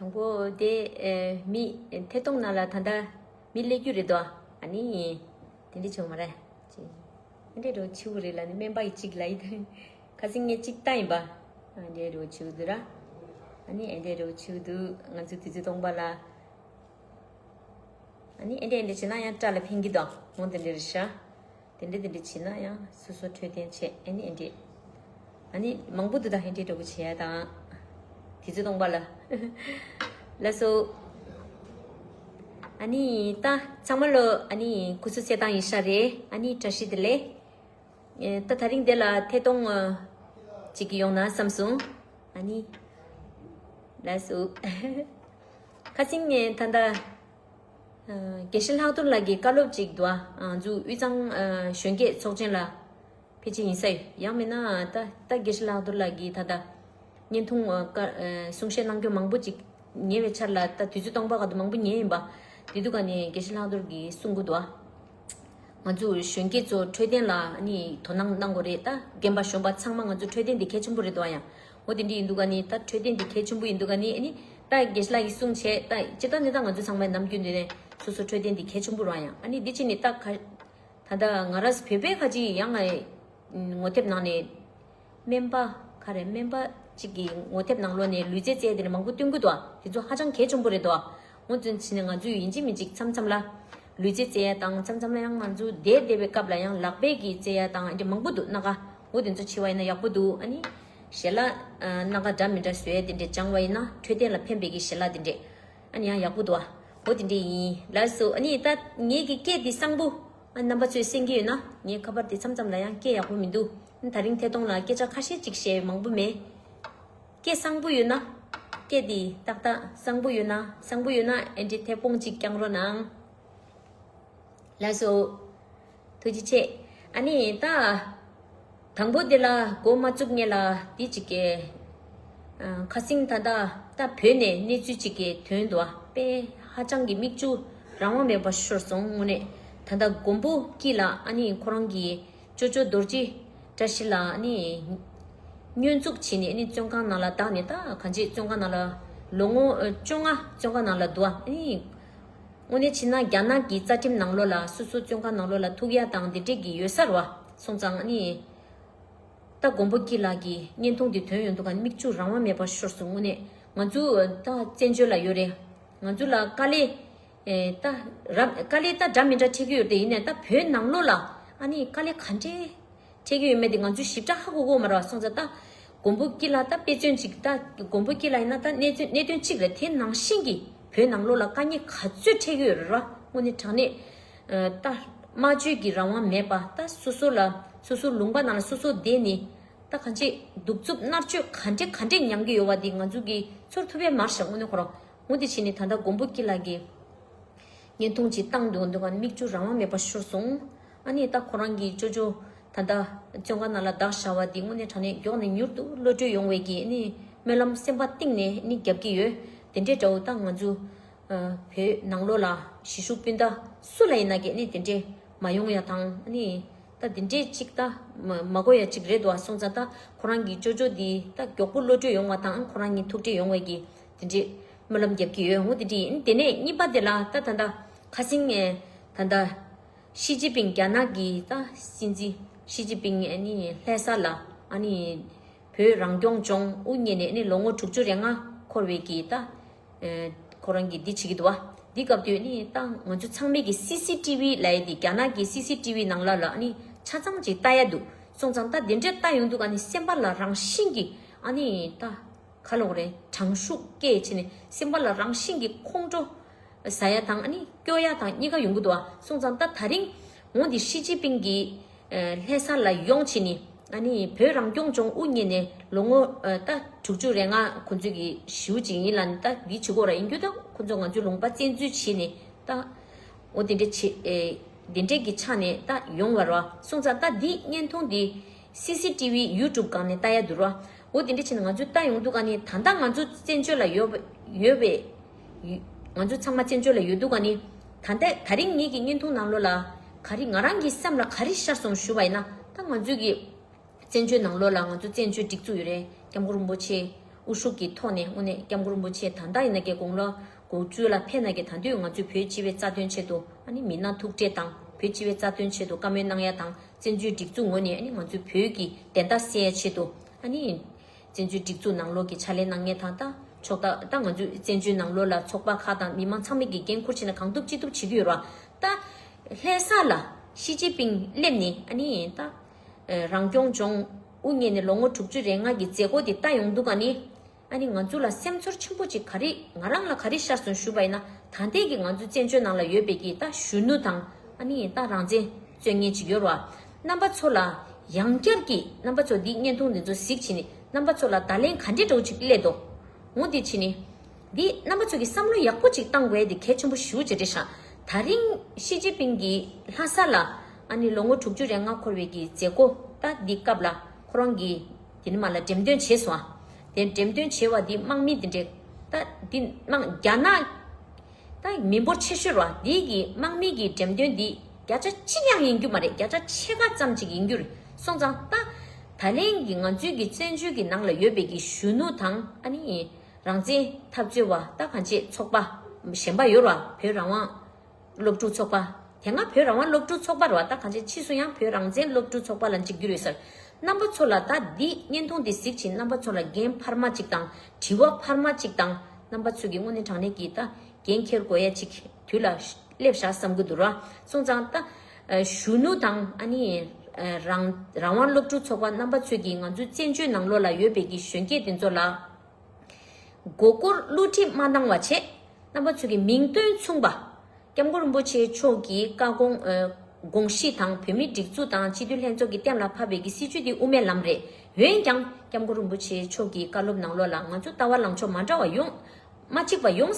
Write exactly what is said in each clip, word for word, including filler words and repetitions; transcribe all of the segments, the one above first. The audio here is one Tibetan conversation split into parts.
དང་པོ་དེ་ཨེ་མི་ཐད་གཏོང་ནང་ལ་ད་ལྟ་མི་སླེབས་རྒྱུ་རེད་དོ། ཨ་ནི་དེ་འདྲ་བྱུང་མ་རེད། ཅེས་ཨེ་འདྲ་འགྲོ་ཆུ་བོ་རེད་ལ་ནི་སྨན་པ་ཡི་གཅིག་ལ་ཡི་དང་ཁ་སང་ངས་གཅིག་ལྟ་ཡིན་པ། ཨ་འདྲ་འགྲོ་ཆུ་བོ་འདུག་ར། ཨ་ནི་ཨེ་འདྲ་འགྲོ་ཆུ་བོ་འདུག་ང་ཚོ་དུས་ཚོད་སྟོང་པ་ལ། ཨ་ནི་ཨེ་འདྲ་ཨེ་འདྲ་བྱས་ན་ཡང་སྐྲ་ལ་ཕན་གྱི་དང་འོང་དེ་འདྲ་རེད་ཤག་དེ་འདྲ་དེ་འདྲ་བྱས་ན་ཡང་སོ་སོ་འཕྲོད་བསྟེན་བྱས་ཨ་ནི་ཨེ་འདྲ། ཨ་ནི་མང་པོ་འདུག་ད་ཨེ་འདྲ་འགྲོ་གི་བྱས་ཡ་དང་། དེ་ཚོ་སྟོང་པ་ལ། ལགས་སོ། ཨ་ནི་ད་ཚང་མ་ལོ་ཨ་ནི་སྐུ་གཟུགས་གསལ་ཐང་ཡིན་ཤག་རེད། ཨ་ནི་བཀྲ་ཤིས་བདེ་ལེགས། ཨེ་ད་ད་རིང་འདི་ལ་ཐད་གཏོང་ཨ་ཅིག་ཡོང་ན་བསམ་སོང་། ཨ་ནི། ལགས་སོ། ཁ་སང་ངས་ད་ལྟ་ཨ་དགེ་བཤེས་ལྷག་རྡོར་ལགས་ཀྱི་བཀའ་སློབ་ཅིག་འདུག་ཨ། ང་ཚོ་དབུས་གཙང་ཨ་གཞོན་སྐྱེས་ཚོགས་ཆེན་ལ་ཕལ་ཆེར་ཡིན་ས་ཡོད། ཡང་མིན་ན་ད་ད་དགེ་བཤེས་ལྷག་རྡོར་ལགས་ཀྱིས་ད་ལྟ་བརྙན་ཐུང་ཨ་བཀའ་ཨ་གསུང་བཤད་གནང་རྒྱུ་མང་པོ་ཅིག་ཉེ་བའི་ཆར་ལ་ད་དུས་ཚོད་སྟོང་པ་ག་དུས་མང་པོ་ཉེ་ཡིན་པ། དེ་དུས་ག་ནས་དགེ་བཤེས་ལྷག་རྡོར་གྱིས་གསུང་གི་འདུག་ཨ། ང་ཚོ་གཞོན་སྐྱེས་ཚོ་འཕྲོད་བསྟེན་ལ་ནི་དོ་སྣང་གནང་དགོས་རེད། ད་རྒན་པ་གཞོན་པ་ཚང་མ་ང་ཚོ་འཕྲོད་བསྟེན་འདི་གལ་ཆེན་པོ་རེད་འདུག་ཨ། ཡང་འོ་དེ་འདྲ་ཡིན་འདུག་ག་ནི་ད་འཕྲོད་བསྟེན་འདི་གལ་ཆེན་པོ་ཡིན་འདུག་ག་ནི་ཨ་ནི་ད་དགེ་བཤེས་ལགས་ཀྱིས་གསུངས་བྱས་ད་སྤྱིར་བཏང་ནི་ད་ང་ཚོ་ཚང་མས་ནམ་རྒྱུན་ནས་སོ་སོ་འཕྲོད་བསྟེན་འདི་གལ་ཆེན་པོ་རེད་ཨ། ཡང་ཨ་ནི་འདི་ཕྱིན་ནས་ད་ག་ད་ལྟ་ང་རང་བོད་པའི་ཁ་ཅིག་ཡང་ང་ངོ་དེབ་ནང་ནས། སྨན་པ། ག་རེ་སྨན་པ་གཅིག་གི་ངོ་དེབ་ནང་ལོགས་ནས་ལུས་རྩལ་རྩེད་དེ་འདྲ་མང་པོ་སྟོན་གི་འདུག་ཨ། དེ་ཚོ་ཧ་ཅང་གལ་ཆེན་པོ་རེད་འདུག་ཨ། འོ་དེ་ཕྱིན་ནས་ང་ཚོས་ཡིན་གཅིག་མིན་གཅིག་མཚམས་མཚམས་ལ་ལུས་རྩལ་རྩེད་ཡ་དང་མཚམས་མཚམས་ལ་ཡང་ང་ཚོ་བསྡད་བསྡད་པའི་སྐབས་ལ་ཡང་ལག་པས་ཀྱི་རྩེད་ཡ་དང་འདྲ་མང་པོ་འདུག་སྣ་ཁ། འོ་དེ་ཚོ་བྱེད་པ་ཡིན་ན་ཡག་པོ་འདུག་ཨ་ནི་ཞལ་ལག་སྣ་ཁ་འདྲ་མི་འདྲ་བཟོ་ཡ་དེ་འདྲ་སྦྱང་བ་ཡིན་ན་འཕྲོད་བསྟེན་ལ་ཕན་པའི་གི་ཞལ་ལག་དེ་འདྲ་ཨ་ནི་ཡང་ཡག་པོ་འདུག་ཨ། འོ་དེ་འདྲ་ཡིན། ལགས་སོ། ཨ་ནི་ད་ངེད་ཀྱི་སྐད་འདི་གསང་པོ། ཨ་རྣམ་པ་ཚོས་གསན་གྱི་ཡོད་ན་ངའི་ཁ་པར་དེ་མཚམས་མཚམས་ལ་ཡང་སྐད་ཡག་པོ་མི་འདུག་ད་རིང་ཐད་གཏོང་ལ་སྐད་ཆ་ཁ་ཤས་ཅིག་བཤད་མང་པོ་མེད། སྐད་གསང་པོ་ཡོད་ན། སྐད་འདི་ཏག་ཏག་གསང་པོ་ཡོད་ན་གསང་པོ་ཡོད་ན་ཨེ་འདྲའི་ཐད་སྤོང་ཅིག་བསྐྱང་རོགས་གནང་། ལགས་སོ། ཐུགས་རྗེ་ཆེ། ཨ་ནི་ད། དང་པོ་དེ་ལ་འགོ་མ་བཙུགས་སྔོན་ལ་འདི་གཅིག་གི་ཨ་ཁ་སང་ད་ལྟ་ད་བོད་ནས་གནས་ཚུལ་གཅིག་གི་ཐོན་འདུག་ཨ། དཔེ་ཧ་ཅང་གི་མིག་ཆུ་རང་དབང་མེད་པ་ཤོར་སོང་། དངོས་གནས་ད་ལྟ་མགོན་པོ་སྐྱིད་ལགས་ཨ་ནི་ཁོ་རང་གི་ཅོ་ཅོ་རྡོ་རྗེ་བཀྲ་ཤིས་ལགས་ཨ་ནི་བསྙོན་འཛུགས་བྱས་ནས་ཨ་ནི་བཙོན་ཁང་ནང་ལ་བདག་ནས་ད་གང་ཅི་བཙོན་ཁང་ནང་ལ་ལོ་ངོ་ཨ་བཅོ་ལྔ་བཙོན་ཁང་ནང་ལ་འདུག་ཨ། ཨ་ནི། དངོས་གནས་བྱས་ན་རྒྱ་ནག་གི་རྩ་ཁྲིམས་ནང་ལོགས་ལ་སོ་སོ་བཙོན་ཁང་ནང་ལོགས་ལ་ཐུག་ཡ་དང་འདི་འདྲས་ཀྱི་ཡོད་ས་རེད་བ། སོང་ཙང་ཨ་ནི། ད་མགོན་པོ་སྐྱིད་ལགས་ཀྱི་བརྙན་ཐུང་འདི་ཐོན་ཡོང་དུས་ག་ནས་མིག་ཆུ་རང་དབང་མེད་པ་ཤོར་སོང་། དངོས་གནས་ང་ཚོ་ད་བཙན་བྱོལ་ལ་ཡོད་རེད། ང་ཚོ་ལ་དཀའ་ལས་ཨེ་ད་ར་དཀའ་ལས་ད་འདྲ་མི་འདྲ་འཕྲད་ཀྱི་ཡོད་རེད། ཡིན་ནའི་ད་བོད་ནང་ལོགས་ལ་ཨ་ནི་དཀའ་ལས་ག་འདྲས། འཕྲད་ཀྱི་ཡོད་མེད་དེ་ང་ཚོས་ཞིབ་ཕྲ་ཧ་གོ་གོ་མ་རེད་བ། སོང་ཙང་ད་མགོན་པོ་སྐྱིད་ལགས་ད་དཔེ་མཚོན་ཅིག་ད་མགོན་པོ་སྐྱིད་ལགས་ཡིན་ན་ད་གནད་དོན་གནད་དོན་གཅིག་རེད། དེ་ནང་བཞིན་གྱི་བོད་ནང་ལོགས་ལ་དཀའ་ངལ་ག་ཚོད་འཕྲད་ཀྱི་ཡོད་རེད་བ། དངོས་གནས་དྲང་གནས་ད་སྨྲ་བརྗོད་ཀྱི་རང་དབང་མེད་པ། ད་སོ་སོ་ལ་སོ་སོ་ལུང་པ་ནང་ལ་སོ་སོ་བསྡད་ནས་ད་གང་ཅི་གདུག་རྩུབ་མནར་གཅོད་ག་འདྲས་ག་འདྲས་མྱང་གི་ཡོད་བ་དེ་ང་ཚོ་གིས་ཚོར་ཐུབ་པས་མ་རེད་ཤག་དངོས་གནས་ཁོ་རང་། འོ་དེ་བྱས་ནས་ད་ལྟ་མགོན་པོ་སྐྱིད་ལགས་ཀྱིས་བརྙན་ཐུང་ཅིག་བཏང་འདུག་འདུག་ག་ནས་མིག་ཆུ་རང་དབང་མེད་པ་ཤོར་སོང་། ཨ་ནི་ད་ཁོ་རང་གི་ཅོ་ཅོ་ད་ལྟ་བཙོན་ཁང་ནང་ལ་བདག་བཞག་པ་འདི་དངོས་གནས་དྲང་གནས་མགྱོགས་ནས་མྱུར་དུ་གློད་བཀྲོལ་ཡོང་བའི་གི་ཨ་ནི་སྨོན་ལམ་སེམས་པ་གཏིང་ནས་ཨ་ནི་རྒྱབ་ཀྱི་ཡོད། དེ་འདྲའི་འདྲ་བོ་ད་ང་ཚོ་ཨ་བོད་ནང་ལོགས་ལ་གཞིས་བཞུགས་སྤུན་ཟླ་སུ་ལ་ཡིན་ན་གི་ཨ་ནི་དེ་འདྲས་མ་ཡོང་ཡ་དང་ཨ་ནི། ད་དེ་འདྲས་ཅིག་ད་མ་མ་གོ་ཡ་ཅིག་རེད་འདུག་བ། སོང་ཙང་ད་ཁོ་རང་གི་ཅོ་ཅོ་འདི་ད་མགྱོགས་པོ་གློད་བཀྲོལ་ཡོང་བ་དང་ཁོ་རང་གཉིས་ཐུག་འཕྲད་ཡོང་བའི་གི་དེ་འདྲས་སྨོན་ལམ་རྒྱབ་ཀྱི་ཡོད། འོ་དེ་འདྲས་ཡིན། དེ་ནས་གཉིས་པ་དེ་ལ་ད་ད་ད་ཁ་སང་ངས་ད་ད་ཞི་ཅིན་ཕིང་རྒྱ་ནག་གི་ད་སྲིད་འཛིན་ཞི་ཅིན་ཕིང་ཨ་ནི་ལྷ་ས་ལ་ཨ་ནི། བོད་རང་སྐྱོང་ལྗོངས་དབུ་བརྙེས་ནས་ནི་ལོ་ངོ་དྲུག་ཅུ་རེ་ལྔ་འཁོར་བའི་གི་ད། ཨེ་ཁོ་རང་གིས་འདི་བྱེད་ཀྱི་འདུག་བ། འདི་སྐབས་དུས་ནི་ད་ང་ཚོ་ཚང་མས་ཀྱི་སི་སི་ཊི་ཝི་ལབ་ཡ་འདི་རྒྱ་ནག་གི་སི་སི་ཊི་ཝི་ནང་ལ་ལ་ནི་ཆ་ཚང་ཅིག་ལྟ་ཡ་འདུག་སོང་ཙང་ད་འདི་འདྲ་ལྟ་ཡོང་དུས་ཨ་ནི་སེམས་པ་ལ་རང་བཞིན་གྱི་ཨ་ནི་ད་ག་ལོག་རེད། དྲང་ཤུགས་སྐྱེས་བྱས་ནས་སེམས་པ་ལ་རང་བཞིན་གྱི་ཁོང་ཁྲོ་ཟ་ཡ་དང་ཨ་ནི་སྐྱོ་ཡ་དང་གཉིས་ཀ་ཡོང་གི་འདུག་བ། སོང་ཙང་ད་ད་རིང་འོ་འདི་ཞི་ཅིན་ཕིང་གིས། ལྷ་ས་ལ་ཡོང་བྱས་ནས་ཨ་ནི་བོད་རང་སྐྱོང་ལྗོངས་དབུ་བརྙེས་ནས་ལོ་ངོ་ད་དྲུག་ཅུ་རེ་ལྔ་ཁོང་ཚོས་ཀྱི་ཞེ་པོ་ཅིག་ཡིན་ལ་ནི་ད་འདི་བྱེད་དགོས་ར་ཡིན་རྒྱུ་ད་ཁོང་ཚོ་ང་ཚོའི་ལུང་པ་བཙན་འཛུལ་བྱས་ནས་ད་འོ་དེ་འདྲ་བྱེད་དེ་འདྲས་ཀྱི་ཆ་ནས་ད་ཡོང་བ་ར། སོང་ཙང་ད་འདི་བརྙན་ཐུང་འདི་སི་སི་ཊི་ཝི་ཡུ་ཊུབ་སྒང་ནས་ལྟ་ཡ་འདུག་ར། འོ་དེ་འདྲ་བྱས་ནས་ང་ཚོས་ལྟ་ཡོང་དུས་ག་ནི་ད་ལྟ་ང་ཚོ་བཙན་བྱོལ་ལ་ཡོད་པ་ཡོད་པའི་ཡུ་ང་ཚོ་ཚང་མ་བཙན་བྱོལ་ལ་ཡོད་དུས་ག་ནི་ད་ལྟ་ད་རིང་ངེད་ཀྱི་བརྙན་ཐུང་ནང་ལོགས་ལ་ག་རེ་ང་རང་གི་སེམས་ལ་ག་རེ་ཤར་སོང་ཞུ་བ་ཡིན་ན་ད་ང་ཚོས་ཀྱི་བཙན་བྱོལ་ནང་ལོགས་ལ་ང་ཚོ་བཙན་བྱོལ་སྒྲིག་འཛུགས་ཡོད་རེད། སྐྱབས་མགོན་རིན་པོ་ཆེ་ དབུ་བཞུགས་ཀྱི་ཐོག་ནས་དངོས་གནས་སྐྱབས་མགོན་རིན་པོ་ཆེ་ད་ལྟ་ཡིན་ན་ཀྱེ་དགུང་ལོ་དགུ་བཅུ་ལ་ཕེབས་ན་ཀྱེ་ད་དུས་ང་ཚོས་བོད་སྤྱི་བའི་རྩ་དོན་ཆེད་དུ་ཨ་ནི་མི་སྣ་ཐུག་འཕྲད་དང་བོད་སྤྱི་བའི་རྩ་དོན་ཆེད་དུ་བཀའ་མོལ་གནང་ཡ་དང་བཙན་བྱོལ་སྒྲིག་འཛུགས་ངོས་ནས་ཨ་ནི་ང་ཚོའི་བོད་ཀྱི་བདེན་མཐའ་གསལ་ཡ་ཆེད་དུ་ཨ་ནི་བཙན་བྱོལ་སྒྲིག་འཛུགས་ནང་ལོགས་ཀྱི་ཕྱག་ལས་གནང་མཁན་དང་ད་ཕྱོགས་ད་ད་ང་ཚོའི་བཙན་བྱོལ་ནང་ལོགས་ལ་ཚོགས་པ་ཁག་དང་མི་མང་ཚང་མས་ཀྱི་འགན་འཁུར་བྱས་ནས་གང་ཐུབ་ཅི་ཐུབ་བྱེད་ཀྱི་ཡོད་ར། ད་ལྷ་ས་ལ་ཞི་ཅིན་ཕིང་སླེབས་ནས་ཨ་ནི་ད་རང་སྐྱོང་ལྗོངས་དབུ་བརྙེས་ནས་ལོ་ངོ་དྲུག་ཅུ་རེ་ལྔ་གི་མཛད་སྒོ་དེ་ལྟ་ཡོང་དུས་ཀ་ནི། ཨ་ནི་ང་ཚོ་ལ་སེམས་ཚོར་ཆེན་པོ་ཅིག་ག་རེ་ང་རང་ལ་ག་རེ་ཤར་སོང་ཞུས་པ་ཡིན་ན་ད་ལྟའི་གི་ང་ཚོ་བཙན་བྱོལ་ནང་ལ་ཡོད་པའི་གི་ད་གཞོན་ནུ་དང་ཨ་ནི་ད་རང་བཙན་རྩོད་མཁན་ཅིག་ཡོད་རེད་བ། རྣམ་པ་ཚོ་ལ་ཡང་བསྐྱར་གྱི་རྣམ་པ་ཚོ་འདི་བརྙན་ཐུང་འདི་ཚོ་གཟིགས་བྱས་ནས་རྣམ་པ་ཚོ་ལ་བརྡ་ལན་ག་འདྲས་འདྲ་བོ་ཅིག་སླེབས་འདུག་འོ་དེ་བྱས་ནས་འདི་རྣམ་པ་ཚོ་གི་བསམ་བློ་ཡག་པོ་ཅིག་བཏང་དགོས་ཡ་དེ་གལ་ཆེན་པོ་ཞེ་པོ་ཅིག་རེད་ཤག་ད་རིང་ཞི་ཅིན་ཕིང་གིས་ལྷ་ས་ལ་ཨ་ནི་ལོ་ངོ་དྲུག་ཅུ་རེ་ལྔ་འཁོར་བའི་གི་མཛད་སྒོ་ད་འདི་སྐབས་ལ་ཁོ་རང་གིས་དེ་ནི་མ་ལ་འགྲེམས་སྟོན་བྱས་སོང་ཨ། དེ་འགྲེམས་སྟོན་བྱས་པ་འདི་དམག་མི་འདི་འདྲས་ད་འདི་དམག་རྒྱ་ནག་ད་མི་འབོར་ཆེ་ཤོས་རེད་བ། འདི་གི་དམག་མི་གི་འགྲེམས་སྟོན་འདི་བརྒྱ་ཆ་གཅིག་ཡང་ཡིན་རྒྱུ་མ་རེད། བརྒྱ་ཆ་ཕྱེད་ཀ་ཙམ་ཅིག་ཡིན་རྒྱུ་རེད། སོང་ཙང་ད་ད་ལན་གི་ང་ཚོའི་གི་བཙན་བྱོལ་གི་ནང་ལ་ཡོད་པའི་གི་གཞོན་ནུ་དང་ཨ་ནི་རང་བཙན་འཐབ་རྩོད་པ་ད་གང་ཅི་ཚོགས་པ་གཞན་པ་ཡོད་རེད་བ། བོད་རང་དབང་སློབ་ཕྲུག་ཚོགས་པ། དེ་སྔ་བོད་རང་དབང་སློབ་ཕྲུག་ཚོགས་པ་རེད་བ། ད་གང་ཅི་ཕྱིས་སུ་ཡང་བོད་རང་བཙན་སློབ་ཕྲུག་ཚོགས་པ་ལ་འཇིགས་རྒྱུ་རེད་ཟེར། རྣམ་པ་ཚོ་ལ་ད་འདི་བརྙན་ཐུང་འདི་གཟིགས་བྱས་རྣམ་པ་ཚོ་ལ་འགན་འཕར་མ་གཅིག་དང་དྲི་བ་འཕར་མ་གཅིག་དང་རྣམ་པ་ཚོ་གི་དངོས་གནས་དྲང་གནས་ཀྱི་ད་འགན་འཁྱེར་དགོས་ཡ་གཅིག་དུས་ལ་སླེབས་ཤག་བསམ་གི་འདུག་ར། སོང་ཙང་ད་གཞོན་ནུ་དང་ཨ་ནི་རང་རང་དབང་སློབ་ཕྲུག་ཚོགས་པ་རྣམ་པ་ཚོས་ཀྱིས་ང་ཚོའི་བཙན་བྱོལ་ནང་ལོགས་ལ་ཡོད་པའི་གི་གཞོན་སྐྱེས་དེ་ཚོ་ལ་མགོ་སྐོར་བསླུ་བྲིད་མ་གནང་བ་བྱས། རྣམ་པ་ཚོ་གི་མིང་དོན་མཚུངས་པ། སྐྱབས་མགོན་རིན་པོ་ཆེ་མཆོག་གི་བཀའ་དགོངས་ཨ་དགོངས་གཞི་དང་བོད་མིའི་སྒྲིག་འཛུགས་དང་སྤྱི་འཐུས་ལྷན་ཚོགས་ཀྱིས་གཏན་ལ་ཕབ་པའི་གི་སྲིད་བྱུས་དེ་དབུ་མའི་ལམ་རེད། འོན་ཀྱང་སྐྱབས་མགོན་རིན་པོ་ཆེ་མཆོག་གི་བཀའ་སློབ་ནང་ལོགས་ལ་ང་ཚོ་ལྟ་བ་ལངས་ཕྱོགས་མ་འདྲ་བ་ཡོང་མ་གཅིག་པ་ཡོང་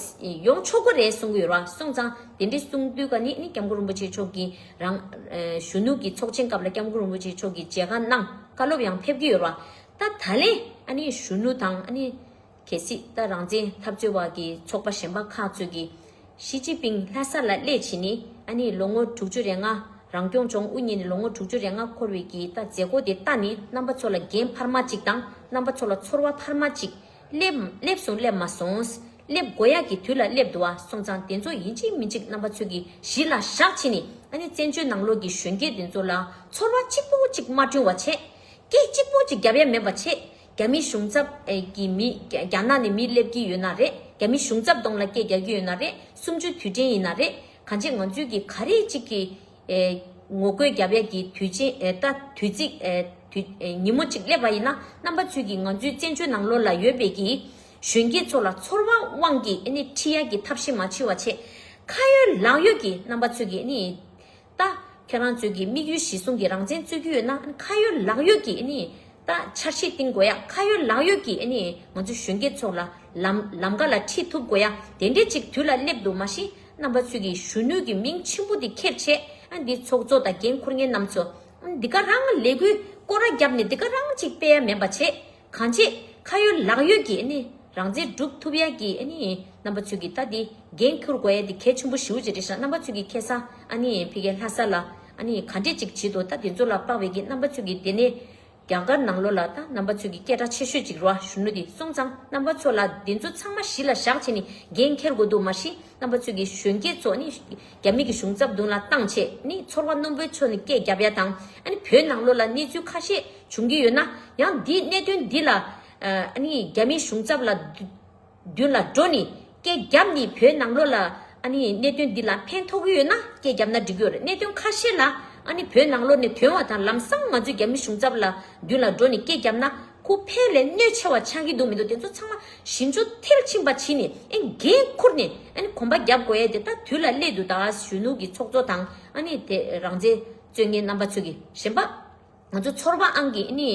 ཡོང་ཆོག་གི་རེད་གསུང་གི་ཡོད་ར། སོང་ཙང་དེ་འདྲའི་གསུང་དུས་ཀ་ནི་ནི་སྐྱབས་མགོན་རིན་པོ་ཆེ་མཆོག་གིས་རང་ཨ་གཞོན་ནུ་གི་ཚོགས་ཆེན་སྐབས་ལ་སྐྱབས་མགོན་རིན་པོ་ཆེ་མཆོག་གིས་མཇལ་ཁ་གནང་བཀའ་སློབ་ཡང་ཕེབས་ཀྱི་ཡོད་ར། ད་ད་ལན་ཨ་ནི་གཞོན་ནུ་དང་ཨ་ནི། གལ་སྲིད་ད་རང་བཙན་འཐབ་རྩོད་པ་གི་ཚོགས་པ་གཞན་པ་ཁག་ཚོས་ཀྱིས་ཞི་ཅིན་ཕིང་ལྷ་ས་ལ་སླེབས་བྱས་ནི་ཨ་ནི་ལོ་ངོ་དྲུག་ཅུ་རེ་ལྔ་རང་སྐྱོང་ལྗོངས་དབུ་བརྙེས་ནས་ལོ་ངོ་དྲུག་ཅུ་རེ་ལྔ་འཁོར་བའི་གི་ད་མཛད་སྒོ་དེ་ལྟ་ནི་རྣམ་པ་ཚོ་ལ་འགན་འཕར་མ་གཅིག་དང་རྣམ་པ་ཚོ་ལ་ཚོར་བ་འཕར་མ་གཅིག་སླེབས་སླེབས་སོང་སླེབས་མ་སོང་། སླེབས་དགོས་ཡག་གི་དུས་ལ་སླེབས་འདུག་བ། སོང་ཙང་དེ་ཚོ་ཡིན་གཅིག་མིན་གཅིག་རྣམ་པ་ཚོས་ཀྱིས་གཞི་ལ་བཞག་བྱས་ནི་ཨ་ནི་བཙན་བྱོལ་ནང་ལོགས་ཀྱི་གཞོན་སྐྱེས་དེ་ཚོ་ལ་ཚོར་བ་གཅིག་པོ་གཅིག་མ་བསྐྲུན་པ་བྱས། སྐད་གཅིག་པོ་གཅིག་རྒྱབ་ཡ་མེད་པ་བྱས། རྒྱ་མི་གཞུང་ཚབ་ཨེ་གི་མི་རྒྱ་རྒྱ་ནག་ནས་མི་སླེབས་ཀྱི་ཡོད་ན་རེད། རྒྱ་མི་གཞུང་ཚབ་གདོང་ལ་སྐད་རྒྱག་གི་ཡོད་ན་རེད། གསུམ་བཅུའི་དུས་དྲན་ཡིན་ན་རེད། གང་ཅི་ང་ཚོས་ཀྱི་ག་རེ་གཅིག་གི་ཨེ་ངོ་རྒོལ་རྒྱབ་ཡ་གི་དུས་ཆེན་ཨེ་ད་དུས་ཚིགས་ཨེ་དུས་ཨེ་ཉིན་མོ་གཅིག་སླེབས་པ་ཡིན་ན་རྣམ་པ་ཚོས་ཀྱི་ང་ཚོའི་བཙན་བྱོལ་ནང་ལོགས་ལ་ཡོད་པའི་གི་གཞོན་སྐྱེས་ཚོ་ལ་ཚོར་བ་དབང་གིས་ཨེ་ནི་ཁྲིད་ཡ་གི་ཐབས་ཤེས་མ་བྱེད་པ་བྱས། ཁ་ཡོད་ལག་ཡོད་ཀྱི་རྣམ་པ་ཚོས་ཀྱི་ཨེ་ནི། ད་ཁྱེད་རང་ཚོས་ཀྱི་དམིགས་ཡུལ་གཞི་བཟུང་གི་རང་བཙན་རྩོད་ཀྱི་ཡོད་ན་ཁ་ཡོད་ལག་ཡོད་ཀྱི་ཨ་ནི་ད་འཆར་གཞི་བཏིང་དགོས་ཡ། ཁ་ཡོད་ལག་ཡོད་ཀྱི་ཨ་ནི་ང་ཚོ་གཞོན་སྐྱེས་ཚོ་ལ་ལམ་ལམ་ཀ་ལ་ཁྲིད་ཐུབ་དགོས་ཡ། དེ་འདྲས་ཅིག་དུས་ལ་སླེབས་འདུག་མ་གཞི་རྣམ་པ་ཚོས་ཀྱི་གཞོན་ནུ་གི་མིང་ཆེན་པོ་འདི་ཁྱེར་བྱས་ཨ་འདི་ཚོགས་གཙོ་དང་འགན་འཁུར་མཁན་རྣམ་ཚོ་ཨ་འདི་ག་རང་ལས་འགུལ་སྐོར་ར་བརྒྱབ་ནས་འདི་ག་རང་ཅིག་སྤེལ་ཡ་མེད་པ་བྱས། གང་ཅི་ཁ་ཡོད་ལག་ཡོད་ཀྱི་ཨ་ནི་རང་བཙན་སྒྲུབ་ཐུབ་ཡ་གི་ཨ་ནི་རྣམ་པ་ཚོས་ཀྱི་ད་འདི་འགན་འཁུར་དགོས་ཡ་འདི་གལ་ཆེན་པོ་ཞེ་པོ་ཅིག་རེད་ཤག་རྣམ་པ་ཚོས་ཀྱི་ཁ་སང་ཨ་ནི་ཕ་གིའི་ལྷ་ས་ལ་ཨ་ནི་ག་འདྲས་ཅིག་བྱེད་དོ། ད་དེ་ཚོ་ལ་དཔག་པའི་གི་རྣམ་པ་ཚོས་ཀྱི་དེ་ནས་རྒྱ་གར་ནང་ལོགས་ལ་ད་རྣམ་པ་ཚོས་ཀྱི་སྐད་གྲགས་ཆེ་ཤོས་ཅིག་རེད་བ། གཞོན་ནུ་འདི་སོང་ཙང་རྣམ་པ་ཚོ་ལ་དེ་ཚོ་ཚང་མ་གཞི་ལ་བཞག་བྱས་ནས་འགན་འཁྱེར་དགོས་འདུག་མ་གཞི་རྣམ་པ་ཚོས་ཀྱི་གཞོན་སྐྱེས་ཚོ་ནི་རྒྱ་མི་གི་གཞུང་ཚབ་མདུན་ལ་བཏང་བྱས་ནི་ཚོར་བ་རྣོན་པོའི་ཕྱོགས་ནས་སྐད་རྒྱབ་ཡ་དང་ཨ་ནི་བོད་ནང་ལོགས་ལ་གནས་ཚུལ་ཁ་ཤས་བྱུང་གི་ཡོད་ན་ཡང་འདིའི་གནད་དོན་འདི་ལ་ཨ་ནི་རྒྱ་མིའི་གཞུང་ཚབ་ལ་མདུན་ལ་འགྲོ་ནི་སྐད་རྒྱབ་ནི་བོད་ནང་ལོགས་ལ་ཨ་ནི་གནད་དོན་འདི་ལ་ཕན་ཐོགས་ཀྱི་ཡོད་ན་སྐད་རྒྱབ་ན་འགྲིག་གི་ཡོད་རེད། གནད་དོན་ཁ་ཤས་ལ་ཨ་ནི་བོད་ནང་ལོགས་ནས་ཐོན་པ་དང་ལམ་སང་ང་ཚོས་རྒྱ་མི་གཞུང་ཚབ་ལ་མདུན་ལ་འགྲོ་ནི་སྐད་རྒྱབ་ན་ཁོ་ཕན་ལས་གནོད་ཆེ་བ་ཆགས་ཀྱི་འདུག་མི་འདུག་དེ་ཚོ་ཚང་མ་ཞིབ་འཇུག་མཐིལ་ཕྱིན་པ་བྱས་ནས་ཨ་ནི་འགན་འཁུར་ནས་ཨ་ནི་གོམ་པ་རྒྱབ་དགོས་ཡ་དེ་ད་དུས་ལ་སླེབས་འདུག་ད་གཞོན་ནུ་གི་ཚོགས་གཙོ་དང་ཨ་ནི་དེ་རང་བཙན་རྩོད་མཁན་རྣམ་པ་ཚོས་ཀྱི་གཞན་པ། ང་ཚོ་ཚོར་བ་ཨང་གིས་ཨ་ནི་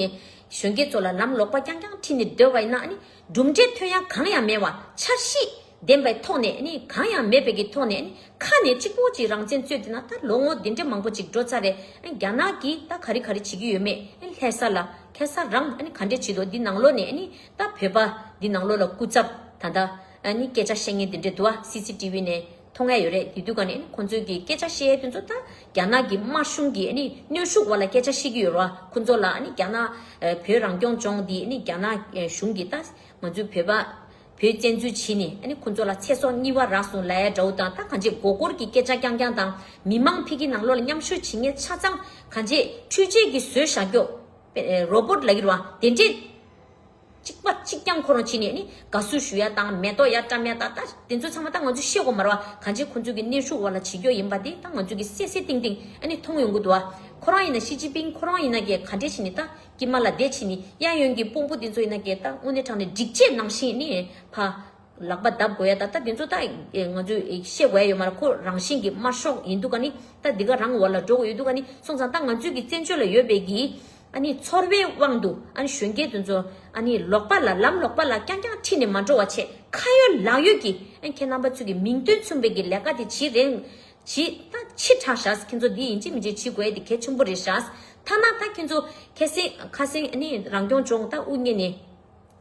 གཞོན་སྐྱེས་ཚོ་ལ་ལམ་ལོག་པ་རྐྱང་རྐྱང་ཁྲིད་ནས་སྡོད་པ་ཡིན་ན་ཨ་ནི་གྲུབ་འབྲས་ཐོན་ཡ་གང་ཡང་མེད་པ། འཆར་གཞི་ལྡན་པའི་ཐོག་ནས་ཨ་ནི་གང་ཡང་མེད་པའི་གི་ཐོག་ནས་ཨ་ནི་ཁ་ནས་གཅིག་པོ་གཅིག་རང་བཙན་རྩོད་དེ་ན་ད་ལོ་ངོ་འདི་འདྲ་མང་པོ་ཅིག་འགྲོ་ཚར་རེད། ཨ་ནི་རྒྱ་ནག་གིས་ད་ག་རེ་ག་རེ་བྱེད་ཀྱི་ཡོད་མེད་ཨ་ནི་ལྷ་ས་ལ་ཁ་སང་རང་ཨ་ནི་ག་འདྲས་བྱེད་དོ། འདི་ནང་ལོགས་ནས་ཨ་ནི་ད་བོད་པ་འདི་ནང་ལོགས་ལ་སྐུ་ཚབ་ད་ལྟ་ཨ་ནི་སྐད་ཆ་བཤད་མཁན་འདི་འདྲས་འདུག་བ། སི་སི་ཊི་ཝི་ནས། མཐོང་ཡ་ཡོད་རེད། དེ་དུས་ཀ་ནས་ཁོང་ཚོས་ཀྱི་སྐད་ཆ་བཤད་ཡ་དེ་ཚོ་ད་རྒྱ་ནག་གི་དམར་གཞུང་གི་ཨ་ནི་གནོན་ཤུགས་འོག་ལ་སྐད་ཆ་བཤད་ཀྱི་ཡོད་རེད་བ། ཁོང་ཚོ་ལ་ཨ་ནི་རྒྱ་ནག་ཨ་བོད་རང་སྐྱོང་ལྗོངས་འདི་ཨ་ནི་རྒྱ་ནག་ཨ་གཞུང་གིས་ད་ང་ཚོའི་བོད་པ་བོད་བཙན་འཛུལ་བྱས་ནས་ཨ་ནི་ཁོང་ཚོ་ལ་ཚེ་སྲོག་གཉིས་པ་རག་སོང་ལབ་ཡ་འདྲ་བོ་དང་། ད་གང་ཅི་མགོ་སྐོར་གྱི་སྐད་ཆ་རྐྱང་རྐྱང་དང་། མི་མང་ཕ་གི་ནང་ལོགས་ལ་མཉམ་ཞུགས་བྱེད་མཁན་ཆ་ཚང་གང་ཅི་འཕྲུལ་ཆས་ཀྱིས་བཟོས་བཞག་རྒྱུ་རོ་བོ་ཊི་ལབ་ཀྱི་རེད་བ། དེ་འདྲས་གཅིག་པ་གཅིག་རྐྱང་ཁོ་རང་བྱས་ནས་ཨ་ནི་དགའ་བསུ་ཞུ་ཡ་དང་མེ་ཏོག་ཡར་བཀྲམ་ཡ་དང་། ད་དེ་ཚོ་ཚང་མ་ད་ང་ཚོས་ཤེས་དགོས་མ་རེད་བ། གང་ཅི་ཁོང་ཚོས་ཀྱི་གནོན་ཤུགས་འོག་ལ་བྱེད་རྒྱུ་ཡིན་པ་དེ་ད་ང་ཚོས་ཀྱི་གསལ་གསལ་ཏིང་ཏིང་ཨ་ནི་མཐོང་ཡོང་གི་འདུག་བ། ཁོ་རང་ཡིན་ན་ཞི་ཅིན་ཕིང་ཁོ་རང་ཡིན་ན་གི་ག་འདྲས་བྱས་ནས་ད་དཀྱིལ་མ་ལ་བསྡད་བྱས་ནས་གཡས་གཡོན་གྱི་དཔོན་པོ་དེ་ཚོ་ཡིན་ན་གི་ད་དངོས་གནས་དྲང་གནས་སྒྲིག་ཆས་ནང་བཞིན་ནི་ཕ་ལག་པ་བརྡབ་དགོས་ཡ་ད། ད་དེ་ཚོ་ད་ང་ཚོས་ཤེས་དགོས་ཡ་ཡོད་མ་རེད། ཁོ་རང་བཞིན་གྱི་དམར་ཤོག་ཡིན་འདུག་ག་ནི། ད་འདི་ག་རང་འོག་ལ་འགྲོ་དགོས་ཡོད་འདུག་ག་ནི། སོང་ཙང་ད་ང་ཚོས་ཀྱི་བཙན་བྱོལ་ལ་ཡོད་པའི་གི་ཨ་ནི་ཚོར་བའི་དབང་དུ་ཨ་ནི་གཞོན་སྐྱེས་དེ་ཚོ་ཨ་ནི་ལོག་པ་ལ་ལམ་ལོག་པ་ལ་རྐྱང་རྐྱང་ཁྲིད་ནས་མ་འགྲོ་བ་བྱས། ཁ་ཡོད་ལག་ཡོད་ཀྱི་ཨ་ནི་ཁྱེད་རྣམ་པ་ཚོས་ཀྱི་མིང་དོན་མཚུངས་པའི་གི་ལས་ཀ་དེ་བྱེད་རན། བྱེད་ད་ཕྱི་དྲགས་ཤག་ཁྱེད་ཚོ་འདི་ཡིན་གཅིག་མིན་གཅིག་བྱེད་དགོས་ཡ་དེ་གལ་ཆེན་པོ་རེད་ཤག་ཐ་ན་ད་ཁྱེད་ཚོ་ཁ་སེང་ཁ་སེང་ཨ་ནི་རང་སྐྱོང་ལྗོངས་ད་དབུ་བརྙེས་ནས་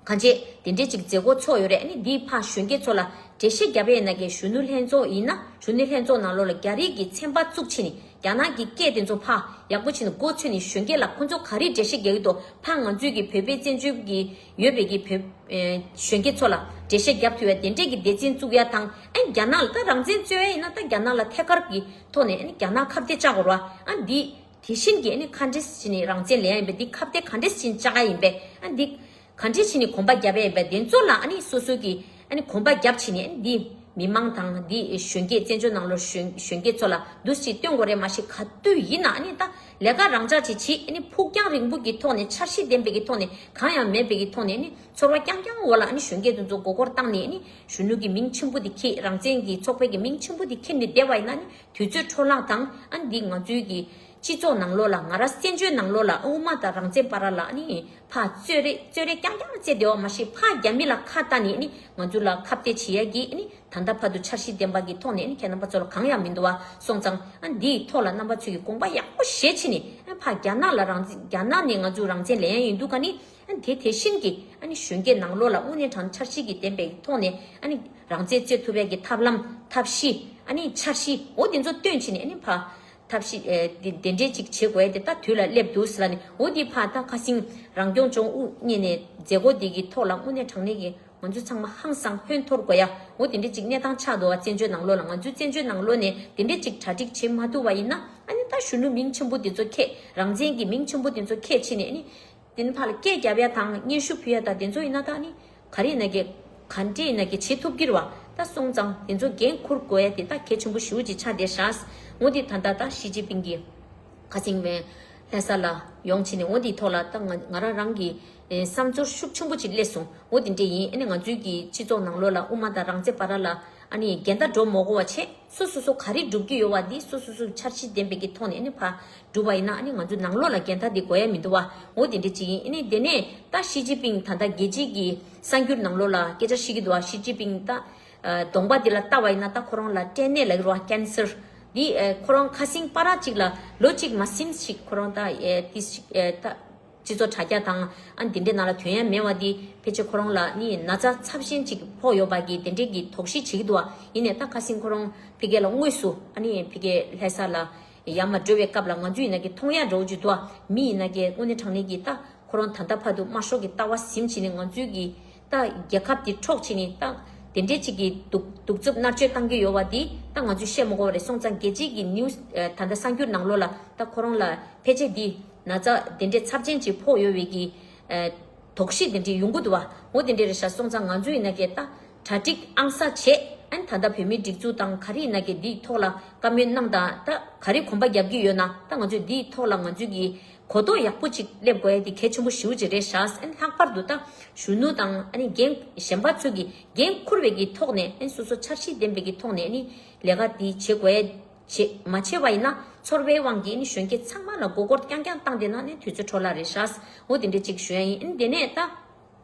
གང་བྱེད་དེ་འདྲས་ཅིག་མཛད་སྒོ་ཚོགས་ཡོད་རེད། ཨ་ནི་འདིའི་ཕར་གཞོན་སྐྱེས་ཚོ་ལ་འགྲེལ་བཤད་རྒྱབ་ཡས་ན་གི་གཞོན་ནུ་ལྷན་ཚོགས་ཡིན་ན་གཞོན་ནུ་ལྷན་ཚོགས་ནང་ལོགས་ལ་རྒྱ་རིགས་ཀྱི་ཚན་པ་བཙུགས་བྱས་ནས་རྒྱ་ནག་གི་སྐད་དེ་ཚོ་ཕར་ཡག་པོ་བྱས་ནས་མགོ་ཚོས་ནས་གཞོན་སྐྱེས་ལ་ཁོང་ཚོ་ག་རེ་འགྲེལ་བཤད་རྒྱག་གི་འདུག་ཕར་ང་ཚོའི་གི་བོད་པའི་བཙན་བྱོལ་གྱི་ཡོད་པའི་གི་བོད་ཨེ་གཞོན་སྐྱེས་ཚོ་ལ་འགྲེལ་བཤད་རྒྱབ་ཐུབ་ཡ་དེ་འདྲས་ཀྱི་སྡེ་ཚན་བཙུགས་ཡ་དང་། ཨ་ནི་རྒྱ་ནག་ལ་ད་རང་བཙན་རྩོད་ཡ་ཡིན་ན་ད་རྒྱ་ནག་ལ་ཐད་ཀར་གྱི་ཐོག་ནས་ཨ་ནི་རྒྱ་ནག་ཁ་གཏད་བཅག་དགོས་རེད་བ། ཨ་འདི་དེ་བཞིན་གྱི་ཨ་ནི་ག་འདྲས་བྱས་ནས་རང་བཙན་ལེན་ཡ་ཡིན་པས། འདི་ཁ་གཏད་ག་འདྲས་བྱས་ནས་བཅག་ཡ་ཡིན་པས། ཨ་འདི་ག་འདྲས་བྱས་ནས་གོམ་པ་རྒྱབ་ཡ་ཡིན་པས། དེ་ཚོ་ལ་ཨ་ནི་སོ་སོ་གི་ཨ་ནི་གོམ་པ་རྒྱབ་བྱས་ནས་ཨ་ནི་འདི་མི་མང་དང་འདི་གཞོན་སྐྱེས་བཙན་བྱོལ་ནང་ལོགས་གཞོན་གཞོན་སྐྱེས་ཚོ་ལ་འདུ་ཤེས་སྟོན་དགོས་རེད། མ་གཞི་ག་དུས་ཡིན་ན་ཨ་ནི་ད་ལས་ཀ་རང་འཇགས་ཅིག་བྱེད། ཨ་ནི་ཕུགས་རྒྱང་རིང་པོ་གི་ཐོག་ནས་འཆར་གཞི་ལྡན་པའི་གི་ཐོག་ནས་གང་ཡང་མེད་པའི་གི་ཐོག་ནས་ཨ་ནི་ཚོར་བ་རྐྱང་རྐྱང་འོག་ལ་ཨ་ནི་གཞོན་སྐྱེས་དེ་ཚོ་མགོ་སྐོར་བཏང་ནས་ཨ་ནི་གཞོན་ནུ་གི་མིང་ཆེན་པོ་དེ་འཁྱེར། རང་བཙན་གྱི་ཚོགས་པའི་གི་མིང་ཆེན་པོ་དེ་འཁྱེར་ནས་བསྡད་པ་ཡིན་ན་ཨ་ནི་དུས་ཚོད་འཕྲོ་བརླག་དང་། ཨ་ནི་འདི་ང་ཚོའི་གི་སྤྱི་ཚོགས་ནང་ལོགས་ལ་ང་རང་བཙན་བྱོལ་ནང་ལོགས་ལ་དབུ་མ་དང་རང་བཙན་བར་ལ་ཨ་ནི་ཕར་རྩོད་རེས་རྩོད་རེས་རྐྱང་རྐྱང་རྩེད་བསྡད་པ་མ་གཞི་ཕར་རྒྱ་མི་ལ་ཁ་བཏགས་ནས་ཨ་ནི་ང་ཚོ་ལ་ཁ་གཏད་བྱེད་ཡ་གི་ཨ་ནི་ད་ལྟ་བར་དུ་འཆར་གཞི་ལྡན་པ་གི་ཐོག་ནས་ཨ་ནི་ཁྱེད་རྣམ་པ་ཚོ་ལ་གང་ཡང་མི་འདུག་བ། སོང་ཙང་ཨ་འདིའི་ཐོག་ལ་རྣམ་པ་ཚོས་ཀྱི་དགོངས་པ་ཡག་པོ་བཞེས་བྱས་ནས་ཨ་ཕར་རྒྱ་ནག་ལ་རང་བཙན་རྒྱ་ནག་ནས་ང་ཚོ་རང་བཙན་ལེན་ཡ་ཡིན་འདུག་ག་ནི། ཨ་དེ་དེ་བཞིན་གྱི་ཨ་ནི་གཞོན་སྐྱེས་ནང་ལོགས་ལ་དངོས་གནས་དྲང་འཆར་གཞི་གི་ལྡན་པའི་ཐོག་ནས་ཨ་ནི་རང་བཙན་རྩོད་ཐུབ་ཡ་གི་ཐབས་ལམ་ཐབས་ཤེས་ཨ་ནི་འཆར་གཞི་འོ་དེ་ཚོ་བཏོན་བྱས་ནས་ཨ་ནི་ཕར་ཐབས་ཤེས་ཨེ་དེ་དེ་འདྲས་ཅིག་བྱེད་དགོས་ཡ་དེ་ད་དུས་ལ་སླེབས་འདུག་ཟེར་ལ་ནི། འོ་དེ་ཕར་ད་ཁ་སང་རང་སྐྱོང་ལྗོངས་དབུ་བརྙེས་ནས་མཛད་སྒོ་དེ་གི་ཐོག་ལ་དངོས་གནས་དྲང་གནས་ཀྱི་ང་ཚོ་ཚང་མ་ཧང་སང་ཧོན་འཐོར་དགོས་ཡ་འོ་དེ་འདྲས་ཅིག་གནས་སྟངས་ཆགས་འདུག་བ། བཙན་བྱོལ་ནང་ལོགས་ལ་ང་ཚོའི་བཙན་བྱོལ་ནང་ལོགས་ནས་དེ་འདྲས་ཅིག་གྲ་སྒྲིག་བྱེད་མ་ཐུབ་པ་ཡིན་ན་ཨ་ནི་ད་གཞོན་ནུ་མིང་ཆེན་པོ་དེ་ཚོ་ཁྱེད་རང་བཙན་གྱི་མིང་ཆེན་པོ་དེ་ཚོ་ཁྱེད་བྱས་ནས་ཨ་ནི། དེ་ནི་ཕར་ལ་སྐད་རྒྱབ་ཡ་དང་སྙན་ཞུ་ཕུལ་ཡ་དང་དེ་ཚོ་ཡིན་ན་ད་ནི་ག་རེ་ཡིན་ན་གི་ག་འདྲས་ཡིན་ན་གི་བྱེད་ཐུབ་ཀྱི་རེད་བ། ད་སོང་ཙང་དེ་ཚོ་འགན་འཁུར་དགོས་ཡ་དེ་ད་གལ་ཆེན་པོ་ཞེ་པོ་ཅིག་ཆགས་བསྡད་ཤག་འོ་དེ་ད་ལྟ་ད་ཞི་ཅིན་ཕིང་གིས་ཁ་སང་བའི་ལྷ་ས་ལ་ཡོང་བྱས་ནས་འོ་དེའི་ཐོག་ལ་ད་ང་ང་རང་རང་གི་ཨེ་བསམ་ཚུལ་ཤུགས་ཆེན་པོ་ཅིག་སླེབས་སོང་། འོ་དེ་འདྲས་ཡིན། ཨ་ནི་ང་ཚོའི་གི་སྤྱི་ཚོགས་ནང་ལོགས་ལ་དབུ་མ་དང་རང་བཙན་བར་ལ་ཨ་ནི་འགལ་ཟླ་འགྲོ་མ་དགོས་པ་བྱས། སོ་སོ་སོ་ག་རེ་སྒྲུབ་ཀྱི་ཡོད་པ་འདི་སོ་སོ་སོའི་འཆར་གཞི་ལྡན་པའི་གི་ཐོག་ནས་ཨ་ནི་ཕར་སྒྲུབ་པ་ཡིན་ན་ཨ་ནི་ང་ཚོ་ནང་ལོགས་ལ་འགལ་ཟླ་འདི་དགོས་ཡ་མི་འདུག་བ། འོ་དེ་འདྲ་ཅིག་ཡིན། ཨ་ནི་དེ་ནས་ད་ཞི་ཅིན་ཕིང་ད་ལྟ་རྒྱལ་སྤྱིའི་གི་གསར་འགྱུར་ནང་ལོགས་ལ་སྐད་ཆ་བཤད་ཀྱི་འདུག་བ། ཞི་ཅིན་ཕིང་ད་གདོང་པ་འདི་ལ་ལྟ་བ་ཡིན་ན་ད་ཁོ་རང་ལ་སྐྲན་ནད་ལབ་ཀྱི་རེད་བ། ཀེན་སར་འདི་ཁོ་རང་ཁ་སང་པ་ར་ཅིག་ལ་ལོ་གཅིག་མ་ཟིན་ཞིག་ཁོ་རང་ད་ཏིས་ཞིག་ད། སྤྱི་ཚོགས་དྲ་རྒྱ་དང་ཨ་འདི་འདྲའི་ནང་ལ་ཐོན་ཡ་མེད་པ་འདི་ཕལ་ཆེར་ཁོ་རང་ལ་ནི་ན་ཚ་ཚབས་ཆེན་ཅིག་ཕོག་ཡོད་པ་གི་དེ་འདྲའི་གི་དོགས་གཞི་བྱེད་ཀྱི་འདུག་བ། ཡིན་ནའི་ད་ཁ་སང་ཁོ་རང་ཕ་གི་ལ་དངོས་སུ་ཨ་ནི་ཕ་གི་ལྷ་ས་ལ་ཡར་མར་འགྲོ་བའི་སྐབས་ལ་ང་ཚོ་ཡིན་ན་གི་མཐོང་ཡ་འདྲ་བོ་ཅིག་འདུག་བ། མི་ཡིན་ན་གི་དངོས་གནས་དྲང་གནས་ཀྱི་ད་ཁོ་རང་ད་ལྟ་བར་དུ་དམར་ཤོག་གི་ལྟ་བ་ཟིན་བྱས་ནས་ང་ཚོའི་གི་ད་རྒྱལ་ཁབ་དེ་འཕྲོག་བྱས་ནས་ད་དེ་འདྲའི་ཅིག་གི་གདུག་གདུག་རྩུབ་མནར་གཅོད་བཏང་གི་ཡོད་པ་འདི་ད་ང་ཚོས་བཤད་མ་དགོས་པ་རེད། སོང་ཙང་རྒྱལ་སྤྱིའི་གི་ནིའུ་སི་ད་ལྟ་གསར་འགྱུར་ནང་ལོགས་ལ་ད་ཁོ་རང་ལ་ཕལ་ཆེར་འདི། ན་ཚ་དེ་འདྲའི་ཚབས་ཆེན་ཅིག་ཕོག་ཡོད་པའི་གི་ཨ་དོགས་གཞི་དེ་འདྲའི་ཡོང་གི་འདུག་བ། འོ་དེ་འདྲའི་རེད་ཤག་སོང་ཙང་ང་ཚོ་ཡིན་ན་གི་ད་གྲ་སྒྲིག་ཨང་གསར་བྱས། ཨ་ནི་ད་ལྟ་བོད་མིའི་སྒྲིག་འཛུགས་དང་ག་རེ་ཡིན་ན་གི་འདིའི་ཐོག་ལ་བཀའ་མོལ་གནང་དང་། ད་ག་རེ་གོམ་པ་རྒྱབ་ཀྱི་ཡོད་ན་ད་ང་ཚོས་འདིའི་ཐོག་ལ་ང་ཚོས་གི་གོ་རྟོགས་ཡག་པོ་ཅིག་སླེབས་དགོས་ཡ་དེ་གལ་ཆེན་པོ་ཞེ་པོ་ཅིག་རེད་ཤག་ཨ་ནི་ལྷག་པར་དུ་ད་གཞོན་ནུ་དང་ཨ་ནི་འགན་གཞན་པ་ཚོས་གི་འགན་འཁུར་བའི་གི་ཐོག་ནས་ཨ་ནི་སོ་སོ་འཆར་གཞི་ལྡན་པའི་གི་ཐོག་ནས་ཨ་ནི་ལས་ཀ་འདི་བྱེད་དགོས་ཡ། བྱེད་མ་བྱས་པ་ཡིན་ན་ཚོར་བའི་དབང་གིས་ནི་གཞོན་སྐྱེས་ཚང་མ་ལ་མགོ་སྐོར་རྐྱང་རྐྱང་བཏང་བསྡད་ན་ནི་དུས་ཚོད་འཕྲོ་བརླག་རེད་ཤག་འོ་དེ་འདྲ་ཅིག་ཞུ་ཡ་ཡིན། ཨ་ནི་དེ་ནས་ད་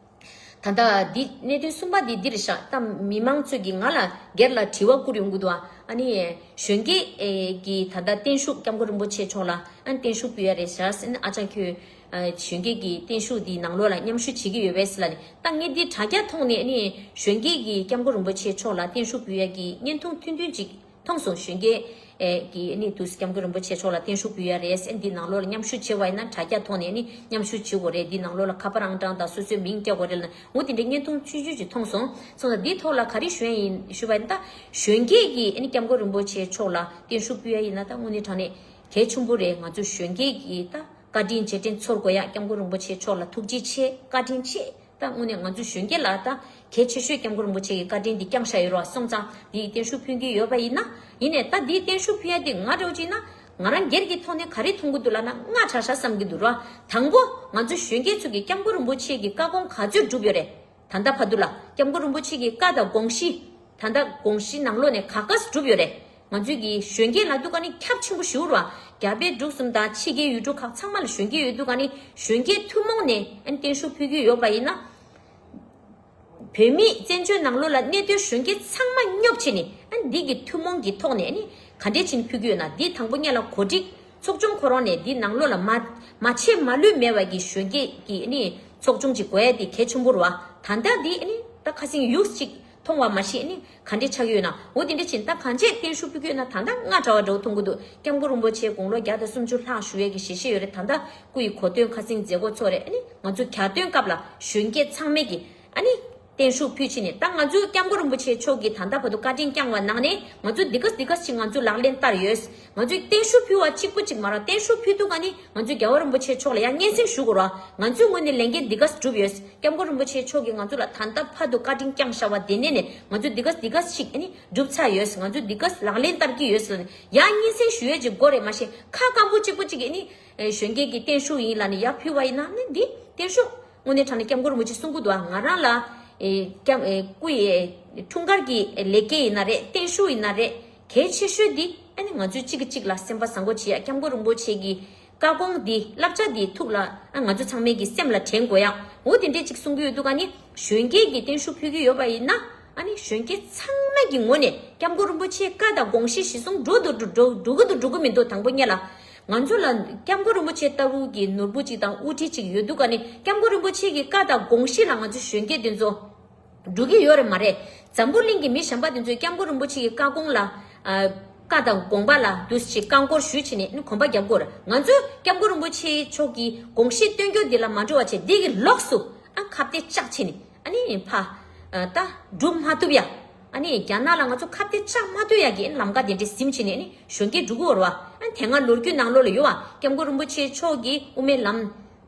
ད་ལྟ་འདི་གནད་དོན་གསུམ་པ་འདི་འདི་རེད་ཤག་ད་མི་མང་ཚོས་ཀྱིས་ང་ལ་སྒེར་ལ་དྲི་བ་བསྐུར་ཡོང་གི་འདུག་ཨ་ནི་གཞོན་སྐྱེས་ཀྱི་ད་ལྟ་བརྟན་བཞུགས་སྐྱབས་མགོན་རིན་པོ་ཆེ་མཆོག་ལ་ཨ་ནི་བརྟན་བཞུགས་ཕུལ་ཡ་རེད་ཤག་ཨ་ནི་ཨ་ཅག་ཁྱོད་གཞོན་སྐྱེས་ཀྱི་བརྟན་བཞུགས་འདིའི་ནང་ལོགས་ལ་མཉམ་ཞུགས་བྱེད་ཀྱི་ཡོད་པས་ཟེར་ལ་ནི། ད་ངས་འདི་དྲ་རྒྱ་ཐོག་ནས་ཨ་ནི་གཞོན་སྐྱེས་ཀྱི་སྐྱབས་མགོན་རིན་པོ་ཆེ་མཆོག་ལ་བརྟན་བཞུགས་ཕུལ་ཡ་གི་བརྙན་ཐུང་ཐུང་ཐུང་ཅིག་མཐོང་སོང་། གཞོན་སྐྱེས་ཨེ་གི་ནི་དུས་སྐྱབས་མགོན་རིན་པོ་ཆེ་མཆོག་ལ་བརྟན་བཞུགས་ཕུལ་ཡ་རེད། ཨེ་འདི་ནང་ལོགས་ལ་མཉམ་ཞུགས་བྱེད་པ་ཡིན་ན་དྲ་རྒྱ་ཐོག་ནས་ནི་མཉམ་ཞུགས་བྱེད་དགོས་རེད། འདི་ནང་ལོགས་ལ་ཁ་པར་ཨང་གྲངས་དང་སོ་སོའི་མིང་སྤྲད་དགོས་རེད་ལབ་ནས་འོ་དེ་འདྲའི་བརྙན་ཐུང་ཆུང་ཆུང་ཅིག་མཐོང་སོང་། སོང་ཙང་འདིའི་ཐོག་ལ་ག་རེ་ཞུ་ཡ་ཡིན་ཞུ་བ་ཡིན་ན། ད་གཞོན་སྐྱེས་ཀྱིས་ཨེ་ནི་སྐྱབས་མགོན་རིན་པོ་ཆེ་མཆོག་ལ་བརྟན་བཞུགས་ཕུལ་ཡ་ཡིན་ན་ད་དངོས་གནས་དྲང་གནས་གལ་ཆེན་པོ་རེད། ང་ཚོ་གཞོན་སྐྱེས་ཀྱིས་ད་བཀའ་དྲིན་རྗེས་དྲན་ཚོར་དགོས་ཡ། སྐྱབས་མགོན་རིན་པོ་ཆེ་མཆོག་ལ་ཐུགས་རྗེ་ཆེ། བཀའ་དྲིན་ཆེ། ད་དངོས་གནས་ང་ཚོ་གཞོན་སྐྱེས་ལ་ད་གལ་ཆེ་ཤོས་སྐྱབས་མགོན་རིན་པོ་ཆེ་གི་བཀའ་དྲིན་འདི་བསྐྱངས་བཞག་ཡོད་རེད་བ། སོང་ཙང་འདི་བརྟན་བཞུགས་ཕུལ་གྱི་ཡོད་པ་ཡིན་ན། ཡིན་ནའི་ད་འདི་བརྟན་བཞུགས་ཕུལ་ཡ་འདི་ང་འདྲ་བོ་ཅིག་ན་ང་རང་སྒེར་གྱི་ཐོག་ནས་ག་རེ་མཐོང་གི་འདུག་ལབ་ན་དངངས་དྲགས་ཤག་བསམ་གྱི་འདུག་ར། དང་པོ་ང་ཚོ་གཞོན་སྐྱེས་ཚོ་གི་སྐྱབས་མགོན་རིན་པོ་ཆེ་གི་བཀའ་དགོངས་ག་ཚོད་བསྒྲུབས་ཡོད་རེད། ད་ལྟ་བར་དུ་ལ་སྐྱབས་མགོན་རིན་པོ་ཆེ་གི་བཀའ་དང་དགོངས་གཞི། ད་ལྟ་དགོངས་གཞི་ནང་ལོགས་ནས་ག་ག་ཚོད་བསྒྲུབས་ཡོད་རེད། ང་ཚོས་ཀྱི་གཞོན་སྐྱེས་ལབ་དུས་ཀ་ནི་ཁྱབ་ཆེན་པོ་ཞིག་རེད་བ། རྒྱ་བལ་འབྲུག་གསུམ་དང་ཕྱི་རྒྱལ་ཡུལ་གྲུ་ཁག་ཚང་མ་ལ་གཞོན་སྐྱེས་ཡོད་དུས་ཀ་ནི་གཞོན་སྐྱེས་ཐུན་མོང་ནས་ཨ་ནི་བརྟན་བཞུགས་ཕུལ་གྱི་ཡོད་པ་ཡིན་ན། བོད་མིའི་བཙན་བྱོལ་ནང་ལོགས་ལ་གནས་སྡོད་གཞོན་སྐྱེས་ཚང་མ་སྙོབ་བྱས་ནས་ཨ་ནི་འདི་གི་ཐུན་མོང་གི་ཐོག་ནས་ཨ་ནི་ག་འདྲས་བྱས་ནས་ཕུལ་གྱི་ཡོད་ན། འདི་དང་པོ་ཉིད་ལ་གོ་སྒྲིག་ཚོགས་ཆུང་ཁོ་རང་ནས་འདི་ནང་ལོགས་ལ་མ་མ་ཆད་མ་ལུས་མེད་པ་གི་གཞོན་སྐྱེས་ཀྱི་ཨ་ནི་ཚོགས་ཆུང་ཅིག་དགོས་ཡ་དེ་གལ་ཆེན་པོ་རེད་བ། ད་ལྟ་འདི་ཨ་ནི་ད་ཁ་སང་ཡུགས་ཅིག་མཐོང་བ་མ་ཤེས་ནི་ག་འདྲས་ཆགས་ཡོད་ན། འོ་དེ་འདྲས་ཕྱིན་ད་གང་ཅི་བརྟན་བཞུགས་ཕུལ་གྱི་ཡོད་ན་ད་ལྟ་དངངས་དྲགས་པ་འདྲ་བོ་མཐོང་གི་འདུག་སྐྱབས་མགོན་རིན་པོ་ཆེ་དགུང་ལོ་བརྒྱ་དང་སུམ་ཅུ་ལྷག་བཞུགས་ཡས་ཀྱི་ཞལ་བཞེས་ཡོད་རེད། ད་ལྟ་སྐུ་ཡི་གོ་སྟོན་ཁ་སང་མཛད་སྒོ་ཚོགས་རེད། ཨ་ནི་ང་ཚོ་གྱ་སྟོན་སྐབས་ལ་གཞོན་སྐྱེས་ཚང་མས་ཀྱི་ཨ་ནི་བརྟན་བཞུགས་ཕུལ་ཕྱིན་ནས་ད་ང་ཚོའི་སྐྱབས་མགོན་རིན་པོ་ཆེ་མཆོག་གིས་ད་ལྟ་བར་དུ་བཀའ་དྲིན་བསྐྱངས་པ་ནང་ནས་ང་ཚོ་འདི་ག་ཅིག་ང་ཚོ་ལག་ལེན་བསྟར་ཡོད། ང་ཚོས་བརྟན་བཞུགས་ཕུལ་བ་གཅིག་པུ་གཅིག་མ་རེད། བརྟན་བཞུགས་ཕུལ་དུས་ཀ་ནི་ང་ཚོས་རྒྱལ་བ་རིན་པོ་ཆེ་མཆོག་ལ་ཡང་སྙན་སེང་ཞུ་དགོས་རེད་བ། ང་ཚོའི་ངོས་ནས་ལས་འགན་འདི་ག་སྒྲུབ་ཡོད། སྐྱབས་མགོན་རིན་པོ་ཆེ་མཆོག་གིས་ང་ཚོ་ལ་ད་ལྟ་བར་དུ་བཀའ་དྲིན་བསྐྱངས་བཞག་པ་དེ་ནས་ནས་ང་ཚོས་འདི་ག་འདི་ག་ཞིག་ཨ་ནི་སྒྲུབ་ཚར་ཡོད། ང་ཚོས་འདི་ག་ལག་ལེན་བསྟར་གྱི་ཡོད་ཟེར་ནས་ཡང་སྙན་སེང་ཞུ་ཡས་ཀྱི་སྒོ་རེད། མ་གཞི་ཁ་སྐམ་པོ་གཅིག་པུ་གཅིག་ཨ་ནི་གཞོན་སྐྱེས་ཀྱི་བརྟན་བཞུགས་ཡིན་ལབ་ནས་ཡར་ཕུལ་བ་ཡིན་ན་ནི་འདི་བརྟན་བཞུགས་དངོས་གནས་དྲང་གནས་སྐྱབས་མགོན་རིན་པོ་ཆེ་གསུང་གི་འདུག་ང་རང་ལ་ཨེ་སྐྱབས་ཨེ་སྐུ་ཡི་འཁྲུངས་སྐར་གྱི་ལེགས་སྐྱེས་ཡིན་ན་རེད། བརྟན་བཞུགས་ཡིན་ན་རེད། གལ་ཆེ་ཤོས་འདི་ཨ་ནི་ང་ཚོས་གཅིག་གིས་གཅིག་ལ་སེམས་པ་བཟང་པོ་བྱེད་ཡ། སྐྱབས་མགོན་རིན་པོ་ཆེ་གི་བཀའ་དགོངས་འདི་བསླབ་བྱ་འདི་ཐུགས་ལ་ཨ་ང་ཚོ་ཚང་མས་ཀྱི་སེམས་ལ་དྲན་དགོས་ཡ། འོ་དེ་འདྲས་གཅིག་གསུང་གི་ཡོད་དུས་ཀ་ནི་གཞོན་སྐྱེས་ཀྱི་བརྟན་བཞུགས་ཕུལ་གྱི་ཡོད་པ་ཡིན་ན་ཨ་ནི་གཞོན་སྐྱེས་ཚང་མ་གི་ངོས་ནས་སྐྱབས་མགོན་རིན་པོ་ཆེའི་བཀའ་དང་དགོངས་གཞི་གཞི་བཟུང་འགྲོ་འདུག་འགྲོ་འགྲོ་འགྲོ་གི་འདུག་འགྲོ་གི་མི་འདུག་དང་པོ་ཉིད་ལ་ང་ཚོ་ལ་སྐྱབས་མགོན་རིན་པོ་ཆེ་ལྟ་བུ་གི་ནོར་བུ་གཅིག་དང་དབུ་ཁྲིད་གཅིག་ཡོད་དུས་ཀ་ནི་སྐྱབས་མགོན་རིན་པོ་ཆེ་གི་བཀའ་དང་དགོངས་གཞི་ལ་ང་ཚོ་གཞོན་སྐྱེས་དེ་ཚོ་འགྲོ་གི་ཡོད་རེད་མ་རེད། འཛམ་བུ་གླིང་གི་མི་གཞན་པ་དེ་ཚོས་སྐྱབས་མགོན་རིན་པོ་ཆེ་གི་བཀའ་དགོངས་ལ་ཨ་བཀའ་དང་དགོངས་པ་ལ་འདུ་ཞིག་བཀའ་འཁོར་ཞུས་བྱས་ནས་ཨ་ནི་གོམ་པ་རྒྱབ་དགོས་རེད། ང་ཚོས་སྐྱབས་མགོན་རིན་པོ་ཆེ་མཆོག་གི་དགོངས་གཞི་བཏོན་རྒྱུ་འདི་ལ་མ་འགྲོ་བ་བྱས་འདི་གི་ལོགས་སུ་ཨ་ཁ་གཏད་བཅག་བྱས་ནས་ཨ་ནི་ཕ་ཨ་ད་སྒྲུབ་མ་ཐུབ་ཡ། ཨ་ནི་རྒྱ་ནག་ལ་ང་ཚོ་ཁ་གཏད་བཅག་མ་ཐུབ་ཡ་གི་ལམ་ཀ་དེ་འདྲས་ཟིན་བྱས་ནས་ཨ་ནི་གཞོན་སྐྱེས་འགྲོ་གི་ཡོད་རེད་བ། ཨ་ནི་དེ་སྔ་ལོ་རྒྱུས་ནང་ལོགས་ལ་ཡོད་བ། སྐྱབས་མགོན་རིན་པོ་ཆེ་མཆོག་གི་དབུ་མའི་ལམ་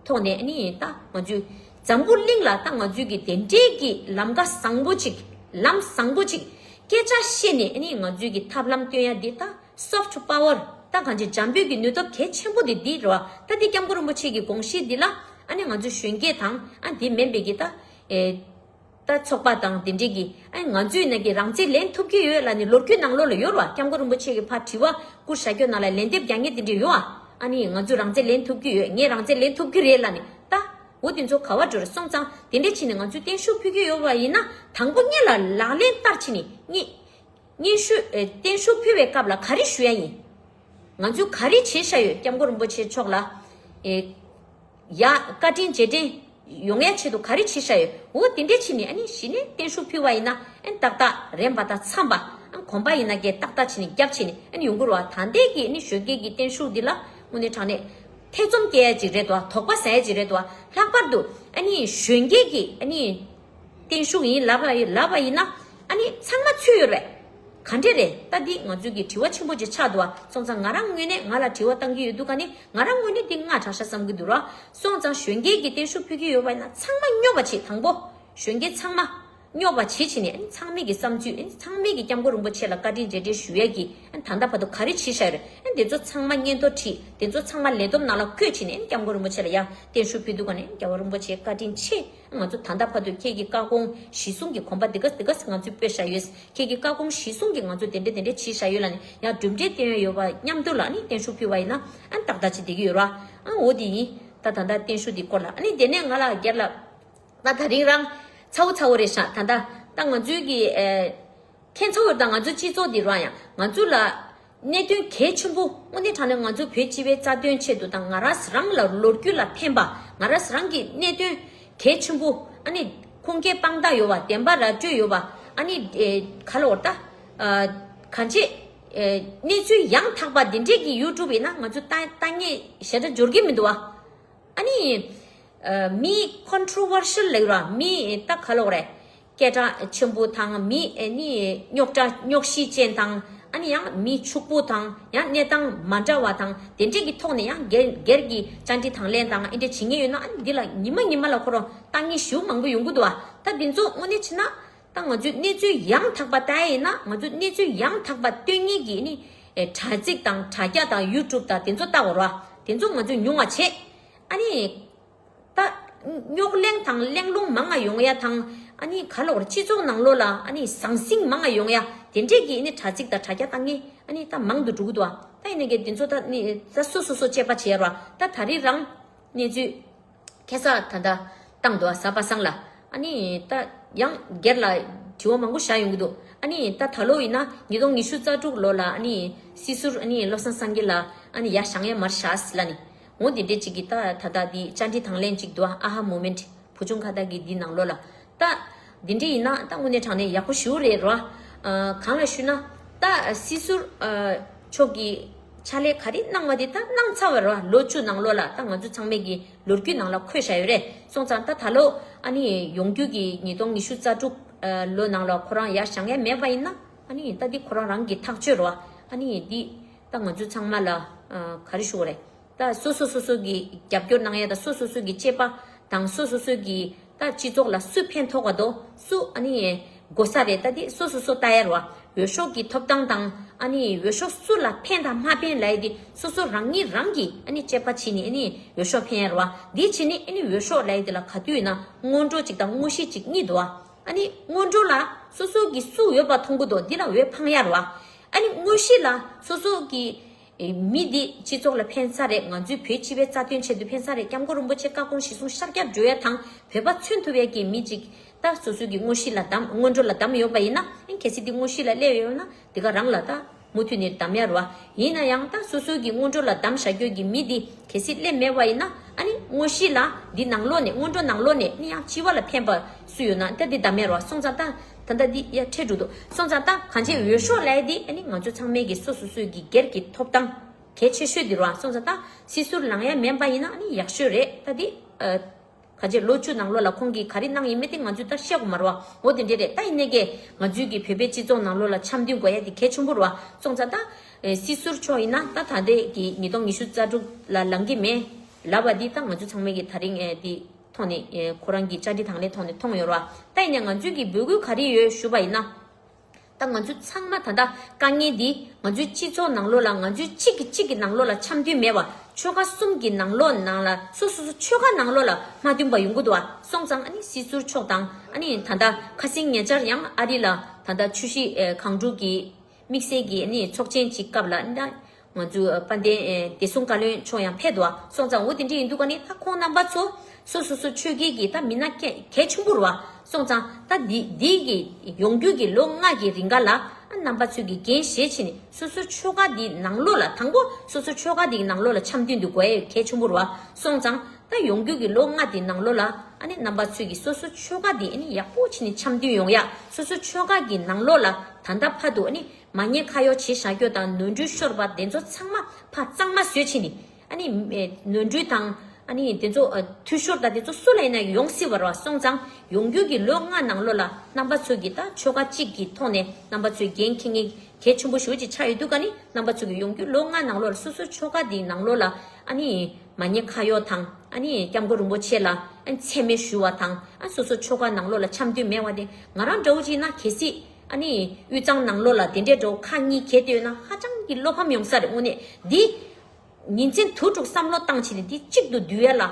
ཐོག་ནས་ཨ་ནི་ད་ང་ཚོའི་འཛམ་བུ་གླིང་ལ་ད་ང་ཚོའི་གི་དེ་འདྲའི་གི་ལམ་ཀ་བཟང་པོ་ཅིག་ལམ་བཟང་པོ་ཅིག་སྐད་ཆ་བཤད་ནས་ཨ་ནི་ང་ཚོའི་གི་ཐབས་ལམ་སྟོན་ཡ་འདི་ད་སོཕ་ཊི་པ་ཝར་ད་གང་ཅི་འཇམ་པོའི་གི་ནུས་སྟོབས་གལ་ཆེན་པོ་འདི་འདི་རེད་བ། ད་འདི་སྐྱབས་མགོན་རིན་པོ་ཆེ་གི་དགོངས་གཞི་འདི་ལ་ཨ་ནི་ང་ཚོའི་གཞོན་སྐྱེས་དང་ཨ་འདི་མིན་པའི་གི་ད་ཨེ། ད་ཚོགས་པ་དང་དེ་འདྲས་ཀྱི་ཨ་ང་ཚོའི་ནང་གི་རང་བཙན་ལེན་ཐུབ་ཀྱི་ཡོད་ལབ་ནས་ལོ་རྒྱུས་ནང་ལོགས་ལ་ཡོད་རེད་བ། སྐྱབས་མགོན་རིན་པོ་ཆེ་གི་ཕར་དྲི་བ་བསྐུར་བཞག་རྒྱུ་ནང་ལ་ལན་འདེབས་རྒྱག་མཁན་དེ་འདྲས་ཡོད་བ། ཨ་ནི་ང་ཚོས་རང་བཙན་ལེན་ཐུབ་ཀྱི་ཡོད། ངས་རང་བཙན་ལེན་ཐུབ་ཀྱི་རེད་ལབ་ནས་ད་འོ་དེ་ཚོ་ག་བ་འགྲོ་རེད། སོང་ཙང་དེ་འདྲས་བྱས་ནས་ང་ཚོས་བརྟན་བཞུགས་ཕུལ་གྱི་ཡོད་པ་ཡིན་ན་དང་པོ་སྔོན་ལ་ལག་ལེན་བསྟར་བྱས་ནས་སྔོན་སྔོན་ཞུ་ཨེ་བརྟན་བཞུགས་ཕུལ་བའི་སྐབས་ལ་ག་རེ་ཞུ་ཡ་ཡིན། ང་ཚོས་ག་རེ་བྱས་བཞག་ཡོད། སྐྱབས་མགོན་རིན་པོ་ཆེ་མཆོག་ལ་ཨེ། ཡ། བཀའ་དྲིན་རྗེས་དྲན་ཡོང་ཡ་ཆེད་དུ་ག་རེ་བྱེད་བཞག་ཡོད། འོ་དེ་འདྲས་བྱས་ནས་ཨ་ནི་གཞི་ནས་བརྟན་བཞུགས་ཕུལ་བ་ཡིན་ན་ཨ་ནི་ཏག་ཏག་རན་པ་དང་འཚམས་པ་ཨ་གོམ་པ་ཡིན་ན་ཀྱེ་ཏག་ཏག་བྱས་ནས་རྒྱབ་བྱས་ནས་ཨ་ནི་ཡོང་གི་རེད་བ། ད་ལྟའི་གི་ཨ་ནི་གཞོན་སྐྱེས་ཀྱི་བརྟན་བཞུགས་འདི་ལ་དངོས་གནས་དྲང་གནས་ཐེ་ཚོམ་སྐྱེ་ཡ་ཅིག་རེད་དོ། དོགས་པ་ཟ་ཡ་ཅིག་རེད་དོ། ལྷག་པར་དུ་ཨ་ནི་གཞོན་སྐྱེས་ཀྱི་ཨ་ནི་བརྟན་བཞུགས་ཡིན་ལབ་པ་ཡིན་ལབ་པ་ཡིན་ན་ཨ་ནི་ཚང་མ་ཚུད་ཡོད་རེད། ག་འདྲས་རེད། ད་འདི་ང་ཚོའི་གི་དྲི་བ་ཆེན་པོ་ཅིག་ཆགས་འདུག་བ། སོང་ཙང་ང་རང་ངོས་ནས་ང་ལ་དྲི་བ་བཏང་གི་ཡོད་དུས་ཀ་ནི་ང་རང་ངོས་ནས་འདི་དངངས་དྲགས་ཤག་བསམ་གི་འདུག་ར། སོང་ཙང་གཞོན་སྐྱེས་ཀྱི་བརྟན་བཞུགས་ཕུལ་གྱི་ཡོད་པ་ཡིན་ན་ཚང་མ་སྙོབ་པ་བྱེད། དང་པོ་གཞོན་སྐྱེས་ཚང་མ་སྙོབ་པ་བྱེད་བྱས་ནས་ཚང་མས་ཀྱི་བསམ་ཚུལ་ཚང་མས་ཀྱི་སྐྱབས་མགོན་རིན་པོ་ཆེ་ལ་བཀའ་དྲིན་རྗེས་དྲན་ཞུ་ཡས་ཀྱི་ད་ལྟ་བར་དུ་ག་རེ་བྱས་བཞག་ཡོད་རེད། དེ་ཚོ་ཚང་མ་སྙན་ཐོ་བྲིས། དེ་ཚོ་ཚང་མ་ལས་བསྡོམས་ནང་ལ་བཀོད་བྱས་ནས་སྐྱབས་མགོན་རིན་པོ་ཆེ་ལ་ཡང་བརྟན་བཞུགས་ཕུལ་དུས་ཀ་ནས་རྒྱལ་བ་རིན་པོ་ཆེ་བཀའ་དྲིན་ཆེ། ང་ཚོ་ད་ལྟ་བར་དུ་ཁྱེད་ཀྱི་བཀའ་དགོངས་གཞི་བཟུང་གི་གོམ་པ་འདི་ག་འདི་ག་ང་ཚོས་སྤོས་བཞག་ཡོད། ཁྱེད་ཀྱི་བཀའ་དགོངས་གཞི་བཟུང་གི་ང་ཚོ་དེ་འདྲ་དེ་འདྲ་བྱས་བཞག་ཡོད་ལབ་ནས་ཡང་གྲུབ་འབྲས་བསྟན་ཡ་ཡོད་པ་མཉམ་དུ་ལ་ནི་བརྟན་བཞུགས་ཕུལ་བ་ཡིན་ན་ཨ་ནི་ཏག་ཏག་ཅིག་བསྡད་ཀྱི་ཡོད་ར། ཨ་འོ་དེ་ཡིན། ད་ད་ལྟ་བརྟན་བཞུགས་འདི་སྐོར་ལ་ཨ་ནི་དེ་ནས་ང་ལ་སྒེར་ལ་ད་ད་རིང་རང་ཚ་བོ་ཚ་བོ་རེད་ཤག་ད་ད་ད་ང་ཚོའི་གི་ཨེ། ཁྱེད་ཚོ་དང་ང་ཚོའི་སྤྱི་ཚོགས་འདི་རང་ཡང་ང་ཚོ་ལ་གནད་དོན་གལ་ཆེན་པོ་དངོས་གནས་དྲང་གནས་ང་ཚོ་བོད་སྤྱི་པའི་རྩ་དོན་ཆེད་དུ་དང་ང་རང་རང་ལ་ལོ་རྒྱུས་ལ་ཕན་པ་ང་རང་རང་གི་གནད་དོན་གལ་ཆེན་པོ་ཨ་ནི་ཁུངས་སྐྱེལ་དཔང་རྟགས་ཡོད་པ་བདེན་པ་ར་སྤྲོད་ཡོད་པ་ཨ་ནི་ཨེ་ག་ལ་འོར་ད་ཨ་གང་ཅི་ ཨེ་གནས་ཚུལ་ཡང་དག་པ་འདི་འདྲས་ཀྱི་ཡུ་ཊུབ་ཡིན་ན་ང་ཚོ་ལྟ་ལྟ་ངེས་ཞེ་དྲག་འབྱོར་གྱི་མི་འདུག་བ། ཨ་ནི། ཨ་མི་ཀོན་ཊོ་བར་ཤལ་ལབ་ར་མི་ད་ག་ལབ་རེད། སྐད་གྲགས་ཆེན་པོ་དང་མི་ཨེ་ནི་རྙོག་དྲ་རྙོག་གཞི་ཅན་དང་ཨ་ནི་ཡང་མི་ཕྱུག་པོ་དང་ཡང་གནས་སྟངས་མ་འདྲ་བ་དང་དེ་འདྲས་ཀྱི་ཐོག་ནས་ཡང་སྒེར་སྒེར་གྱི་བཅར་འདྲི་དང་ལེན་དང་ཨེ་འདྲས་བྱེད་ངེས་ཡོད་ན་ཨ་ནི་འདི་ལ་ཉི་མ་ཉི་མ་ལ་ཁོ་རང་ལྟ་ངེས་ཞེ་པོ་མང་པོ་ཡོང་གི་འདུག་བ། ད་འདི་ཚོ་དངོས་གནས་བྱས་ན། ད་ང་ཚོས་གནས་ཚུལ་ཡང་དག་པ་ལྟ་ཡ་ཡིན་ན་ང་ཚོས་གནས་ཚུལ་ཡང་དག་པ་སྟོན་མཁན་གྱི་ནི་ཨེ་དྲ་ཚིགས་དང་དྲ་རྒྱ་དང་ཡུ་ཊུབ་དང་དེ་ཚོ་ལྟ་དགོས་ར། དེ་ཚོ་ང་ཚོས་ཉུང་བ་བྱེད། ཨ་ནི། ད་རྙོག་གླེང་དང་གླེང་སློང་མང་ང་ཡོང་ཡ་དང་ཨ་ནི་ག་ལབ་དགོས་རེད། སྤྱི་ཚོགས་ནང་ལོགས་ལ་ཨ་ནི་ཟང་ཟིང་མང་ང་ཡོང་ཡ་དེ་འདྲས་ཀྱི་ནི་དྲ་ཚིགས་དང་དྲ་རྒྱ་ལྟ་མཁན་ཨ་ནི་ད་མང་དུ་འགྲོ་གི་འདུག་ཨ། ད་ཡིན་ནའི་གི་དེ་ཚོ་ད་ནི་ད་སོ་སོ་སོ་དཔྱད་པ་བྱེད་ཡ་ར། ད་ད་རེས་རང་གནས་ཚུལ། ཁ་སང་ད་ལྟ་བཏང་འདུག་གཟའ་པ་སངས་ལ། ཨ་ནི་ད་ཡང་སྒེར་ལ་དྲི་བ་མང་པོ་བཞག་ཡོང་གི་འདུག་ཨ་ནི་ད་ད་ལོ་ཡིན་ན་ཉིས་སྟོང་ཉི་ཤུ་རྩ་དྲུག་ལོ་ལ་ཨ་ནི་སྲིད་ཟུར་ཨ་ནི་བློ་བཟང་སངས་རྒྱས་ལ་ཨ་ནི་ཡར་བཞེངས་ཡ་མར་བཞག་ཟེར་ལབ་ནི། འོ་དེ་འདྲས་ཅིག་གི་ད་ད་ལྟ་འདི་བཅར་འདྲི་དང་ལེན་ཅིག་འདུག་ཨ་ཧ་མོ་མེན་ཊི་བུ་ཆུང་ཁ་བརྡ་གི་འདི་ནང་ལོགས་ལ། ད་འདི་འདྲས་ཡིན་ན་ད་དངོས་གནས་དྲང་གནས་ཡག་པོ་ཞེ་པོ་རེད་ར། ཨ་གང་ལ་ཞུ་ན་ད་སྲིད་ཟུར་ཨ་མཆོག་གི་ཕྱག་ལས་ག་རེ་གནང་བ་དེ་ད་གནང་ཚར་བ་རེད་བ། ལོ་བཅུ་ནང་ལོགས་ལ་ད་ང་ཚོ་ཚང་མས་ཀྱི་ལོ་རྒྱུས་ནང་ལ་འཁོད་བཞག་ཡོད་རེད། སོང་ཙང་ད་ད་ལོ་ཨ་ནི་ཡོང་རྒྱུ་གི་ཉིས་སྟོང་ཉི་ཤུ་རྩ་དྲུག་ཨ་ལོ་ནང་ལ་ཁོ་རང་ཡར་བཞེངས་ཡ་མེད་པ་ཡིན་ན་ཨ་ནི་ད་འདི་ཁོ་རང་རང་གི་ཐག་གཅོད་རེད་བ། ཨ་ནི་འདི་ད་ང་ཚོ་ཚང་མ་ལ་ཨ་ག་རེ་ཞུ་དགོས་རེད། ད་སོ་སོ་སོ་སོ་གི་རྒྱབ་སྐྱོར་གནང་ཡ་དང་སོ་སོ་སོ་གི་གཅེས་པ་དང་སོ་སོ་སོ་གི་ད་སྤྱི་ཚོགས་ལ་སུ་ཕན་ཐོགས་པ་དོ་སུ་ཨ་ནི་དགོས་ས་རེད། ད་དེ་སོ་སོ་སོ་ལྟ་ཡ་རེད་བ། འོས་ཤོག་གི་ཐོབ་ཐང་དང་ཨ་ནི་འོས་ཤོག་སུ་ལ་ཕན་དང་མ་ཕན་ལབ་ཡ་དེ་སོ་སོ་རང་ཉིད་རང་གིས་ཨ་ནི་དཔྱད་པ་བྱས་ནས་ཨ་ནི་འོས་ཤོག་ཕན་ཡ་རེད་བ། དེ་བྱས་ནས་ཨ་ནི་འོས་ཤོག་ལབ་ཡ་དེ་ལ་ག་དུས་ཡིན་ན་སྔོན་འགྲོ་གཅིག་དང་དངོས་གཞི་གཅིག་གཉིས་འདུག་བ། ཨ་ནི་སྔོན་འགྲོ་ལ་སོ་སོ་གི་སུ་ཡོད་པ་མཐོང་གི་འདུག་འདི་ལ་འོས་འཕང་ཡ་རེད་བ། ཨ་ནི་དངོས་གཞི་ལ་སོ་སོ་གི་ཨེ་མི་འདི་སྤྱི་ཚོགས་ལ་ཕན་ས་རེད། ང་ཚོའི་བོད་སྤྱི་པའི་རྩ་དོན་ཆེད་དུ་ཕན་ས་རེད། སྐྱབས་མགོན་རིན་པོ་ཆེ་བཀའ་དགོངས་གཞིར་བཟུང་ཤར་རྒྱག་འགྲོ་ཡ་དང་བོད་པ་མཚོན་ཐུབ་ཡ་གི་མི་ཅིག་ད་སོ་སོ་གི་དངོས་གཞི་ལ་བདམས་སྔོན་འགྲོ་ལ་བདམས་ཡོད་པ་ཡིན་ན་ཨེ་གལ་སྲིད་འདི་དངོས་གཞི་ལ་སླེབས་ཡོད་ན་དེ་ག་རང་ལ་ད་མུ་མཐུད་ནས་བདམས་ཡ་རེད་བ། ཡིན་ན་ཡང་ད་སོ་སོ་གི་སྔོན་འགྲོ་ལ་བདམས་བཞག་རྒྱུ་གི་མི་འདི་གལ་སྲིད་སླེབས་མེད་པ་ཡིན་ན་ཨ་ནི་དངོས་གཞི་ལ་འདི་ནང་ལོགས་ནས་སྔོན་འགྲོ་ནང་ལོགས་ནས་ཨ་ནི་ཡང་སྤྱི་པ་ལ་ཕན་པ་སུ་ཡོད་ན་ད་འདི་བདམས་ཡ་རེད་བ། སོང་ཙང་ད་ད་ལྟ་འདི་ཡ་ཁྲལ་འགྲོ་འདུག་སོང་ཙང་ད་གང་ཅི་འོས་ཤོག་ལབ་ཡ་འདི་ཨ་ནི་ང་ཚོ་ཚང་མས་ཀྱི་སོ་སོ་སོའི་གི་སྒེར་གྱི་ཐོབ་ཐང་གལ་ཆེ་ཤོས་འདི་རེད་བ། སོང་ཙང་ད་སྲིད་ཟུར་ལངས་ཡ་མིན་པ་ཡིན་ན་ཨ་ནི་ཡག་ཤོས་རེད། ད་འདི་ཨ། ག་ཅི་ལོ་བཅུ་ནང་ལོགས་ལ་ཁོང་གིས་ག་རེ་གནང་ཡིན་མིན་དེ་ང་ཚོས་ད་བཤད་དགོས་མ་རེད་བ། འོ་དེ་འདྲས་རེད། ད་ཡིན་ནའི་གི་ང་ཚོའི་གི་བོད་པའི་སྤྱི་ཚོགས་ནང་ལོགས་ལ་འཆམ་མཐུན་དགོས་ཡ་དེ་གལ་ཆེན་པོ་རེད་བ། སོང་ཙང་ད་ཨེ་སྲིད་ཟུར་མཆོག་ཡིན་ན་ད་ད་ལྟའི་གི་ཉིས་སྟོང་ཉི་ཤུ་རྩ་དྲུག་ལ་ལངས་ཀྱི་མེད་ལབ་པ་འདི་ད་ང་ཚོ་ཚང་མས་གི་ད་རིང་ཨེ་འདི་ཐོག་ནས་ཨེ་ཁོ་རང་གི་བཅར་འདྲི་དང་ལེན་ཐོག་ནས་མཐོང་ཡོད་རེད་བ། ད་ཡིན་ནའི་ང་ཚོའི་གི་འབོད་སྐུལ་ག་རེ་ཡོད་ཞུ་བ་ཡིན་ན། ད་ང་ཚོ་ཚང་མ་ད་ལྟ་དཀའ་ངལ་འདི་ང་ཚོའི་སྤྱི་ཚོགས་ནང་ལོགས་ལ་ང་ཚོའི་གཅིག་གིས་གཅིག་གི་ནང་ལོགས་ལ་འཆམ་མཐུན་མེད་པ། ཆོལ་ཁ་གསུམ་གྱི་ནང་ལོགས་ནང་ལ་སོ་སོ་སོ་ཆོལ་ཁ་ནང་ལོགས་ལ་མ་མཐུན་པ་ཡོང་གི་འདུག་བ། སོང་ཙང་ཨ་ནི་སྲིད་ཟུར་མཆོག་དང་ཨ་ནི་ད་ལྟ་ཁ་སང་ཉེ་ཆར་ཡང་ཨ་རི་ལ་ད་ལྟ་ཆུ་བཞི་ཨེ་གངས་ཕྲུག་གི་དམིགས་བསལ་གྱི་ཨ་ནི་ཚོགས་ཆེན་གྱི་སྐབས་ལ་ཨ་ནི་ང་ཚོའི་དཔལ་ལྡན་བདེ་སྲུང་བཀའ་བློན་མཆོག་ཡང་ཕེབས་འདུག་བ། སོང་ཙང་འོ་དེ་འདྲ་ཡིན་དུས་ཀ་ནི་ད་ཁོང་རྣམ་པ་ཚོ་སོ་སོ་སོ་ཆོས་བརྒྱུད་ཀྱི་ད་མི་སྣ་གལ་གལ་ཆེན་པོ་རེད་བ། སོང་ཙང་ད་འདི་འདི་གི་ཡོང་རྒྱུ་གི་ལོ་ལྔ་གི་རིང་ག་ལ་ཨ་རྣམ་པ་ཚོས་ཀྱི་འགན་བཞེས་བྱས་ནས་སོ་སོ་ཆོལ་ཁ་འདི་ནང་ལོགས་ལ་དང་པོ་སོ་སོ་ཆོལ་ཁ་འདི་ནང་ལོགས་ལ་འཆམ་མཐུན་འདུག་དགོས་ཡ་གལ་ཆེན་པོ་རེད་བ། སོང་ཙང་ད་ཡོང་རྒྱུ་གི་ལོ་ལྔ་འདི་ནང་ལོགས་ལ་ཨ་ནི་རྣམ་པ་ཚོས་ཀྱི་སོ་སོ་ཆོལ་ཁ་འདི་ཨ་ནི་ཡག་པོ་བྱས་ནས་འཆམ་མཐུན་ཡོང་ཡ། སོ་སོ་ཆོལ་ཁ་གི་ནང་ལོགས་ལ་ད་ལྟ་བར་དུ་ཨ་ནི། མ་ཉེས་ཁ་གཡོག་བྱས་བཞག་རྒྱུ་དང་ནོར་འཁྲུལ་ཤོར་བ་དེ་ཚོ་ཚང་མ་ཕར་གཙང་མ་བཟོས་ཕྱིན་ནས་ཨ་ནི་ནོར་འཁྲུལ་དང་ཨ་ནི་དེ་ཚོ་འཐུས་ཤོར་དང་དེ་ཚོ་སུ་ལ་ཡིན་ན་ཡོང་སྲིད་པ་རེད་བ། སོང་ཙང་ཡོང་རྒྱུ་གི་ལོ་ལྔ་ནང་ལོགས་ལ་རྣམ་པ་ཚོས་ཀྱི་ད་ཆོལ་ཁ་གཅིག་གི་ཐོག་ནས་རྣམ་པ་ཚོས་འགན་འཁྱེར་མཁན་གལ་ཆེན་པོ་ཞེ་པོ་ཅིག་ཆགས་ཡོད་དུས་ཀ་ནི་རྣམ་པ་ཚོས་ཀྱི་ཡོང་རྒྱུ་ལོ་ལྔ་ནང་ལོགས་ལ་སོ་སོ་ཆོལ་ཁ་དེའི་ནང་ལོགས་ལ་ཨ་ནི་མ་ཉེས་ཁ་གཡོག་དང་ཨ་ནི་སྐྱབས་མགོན་རིན་པོ་ཆེ་ལ་ཨ་ནི་མཚན་སྨད་ཞུ་བ་དང་ཨ་སོ་སོ་ཆོལ་ཁ་ནང་ལོགས་ལ་འཆམ་མཐུན་མེད་པ་དེ་ང་རང་འདྲ་བོ་ཅིག་ཡིན་ན་གལ་སྲིད། ཨ་ནི་དབུས་གཙང་ནང་ལོགས་ལ་དེ་འདྲའི་འགྲོ་ཁ་གཉིས་གྱེས་ཏེ་ཡོད་ན་ཧ་ཅང་གི་བློ་ཕམ་ཡོང་ས་རེད། དངོས་གནས་འདི་ཉིན་མཚན་དུས་དྲུག་བསམ་བློ་བཏང་བྱས་ནས་འདི་གཅིག་ཏུ་བསྡུ་ཡ་ལ་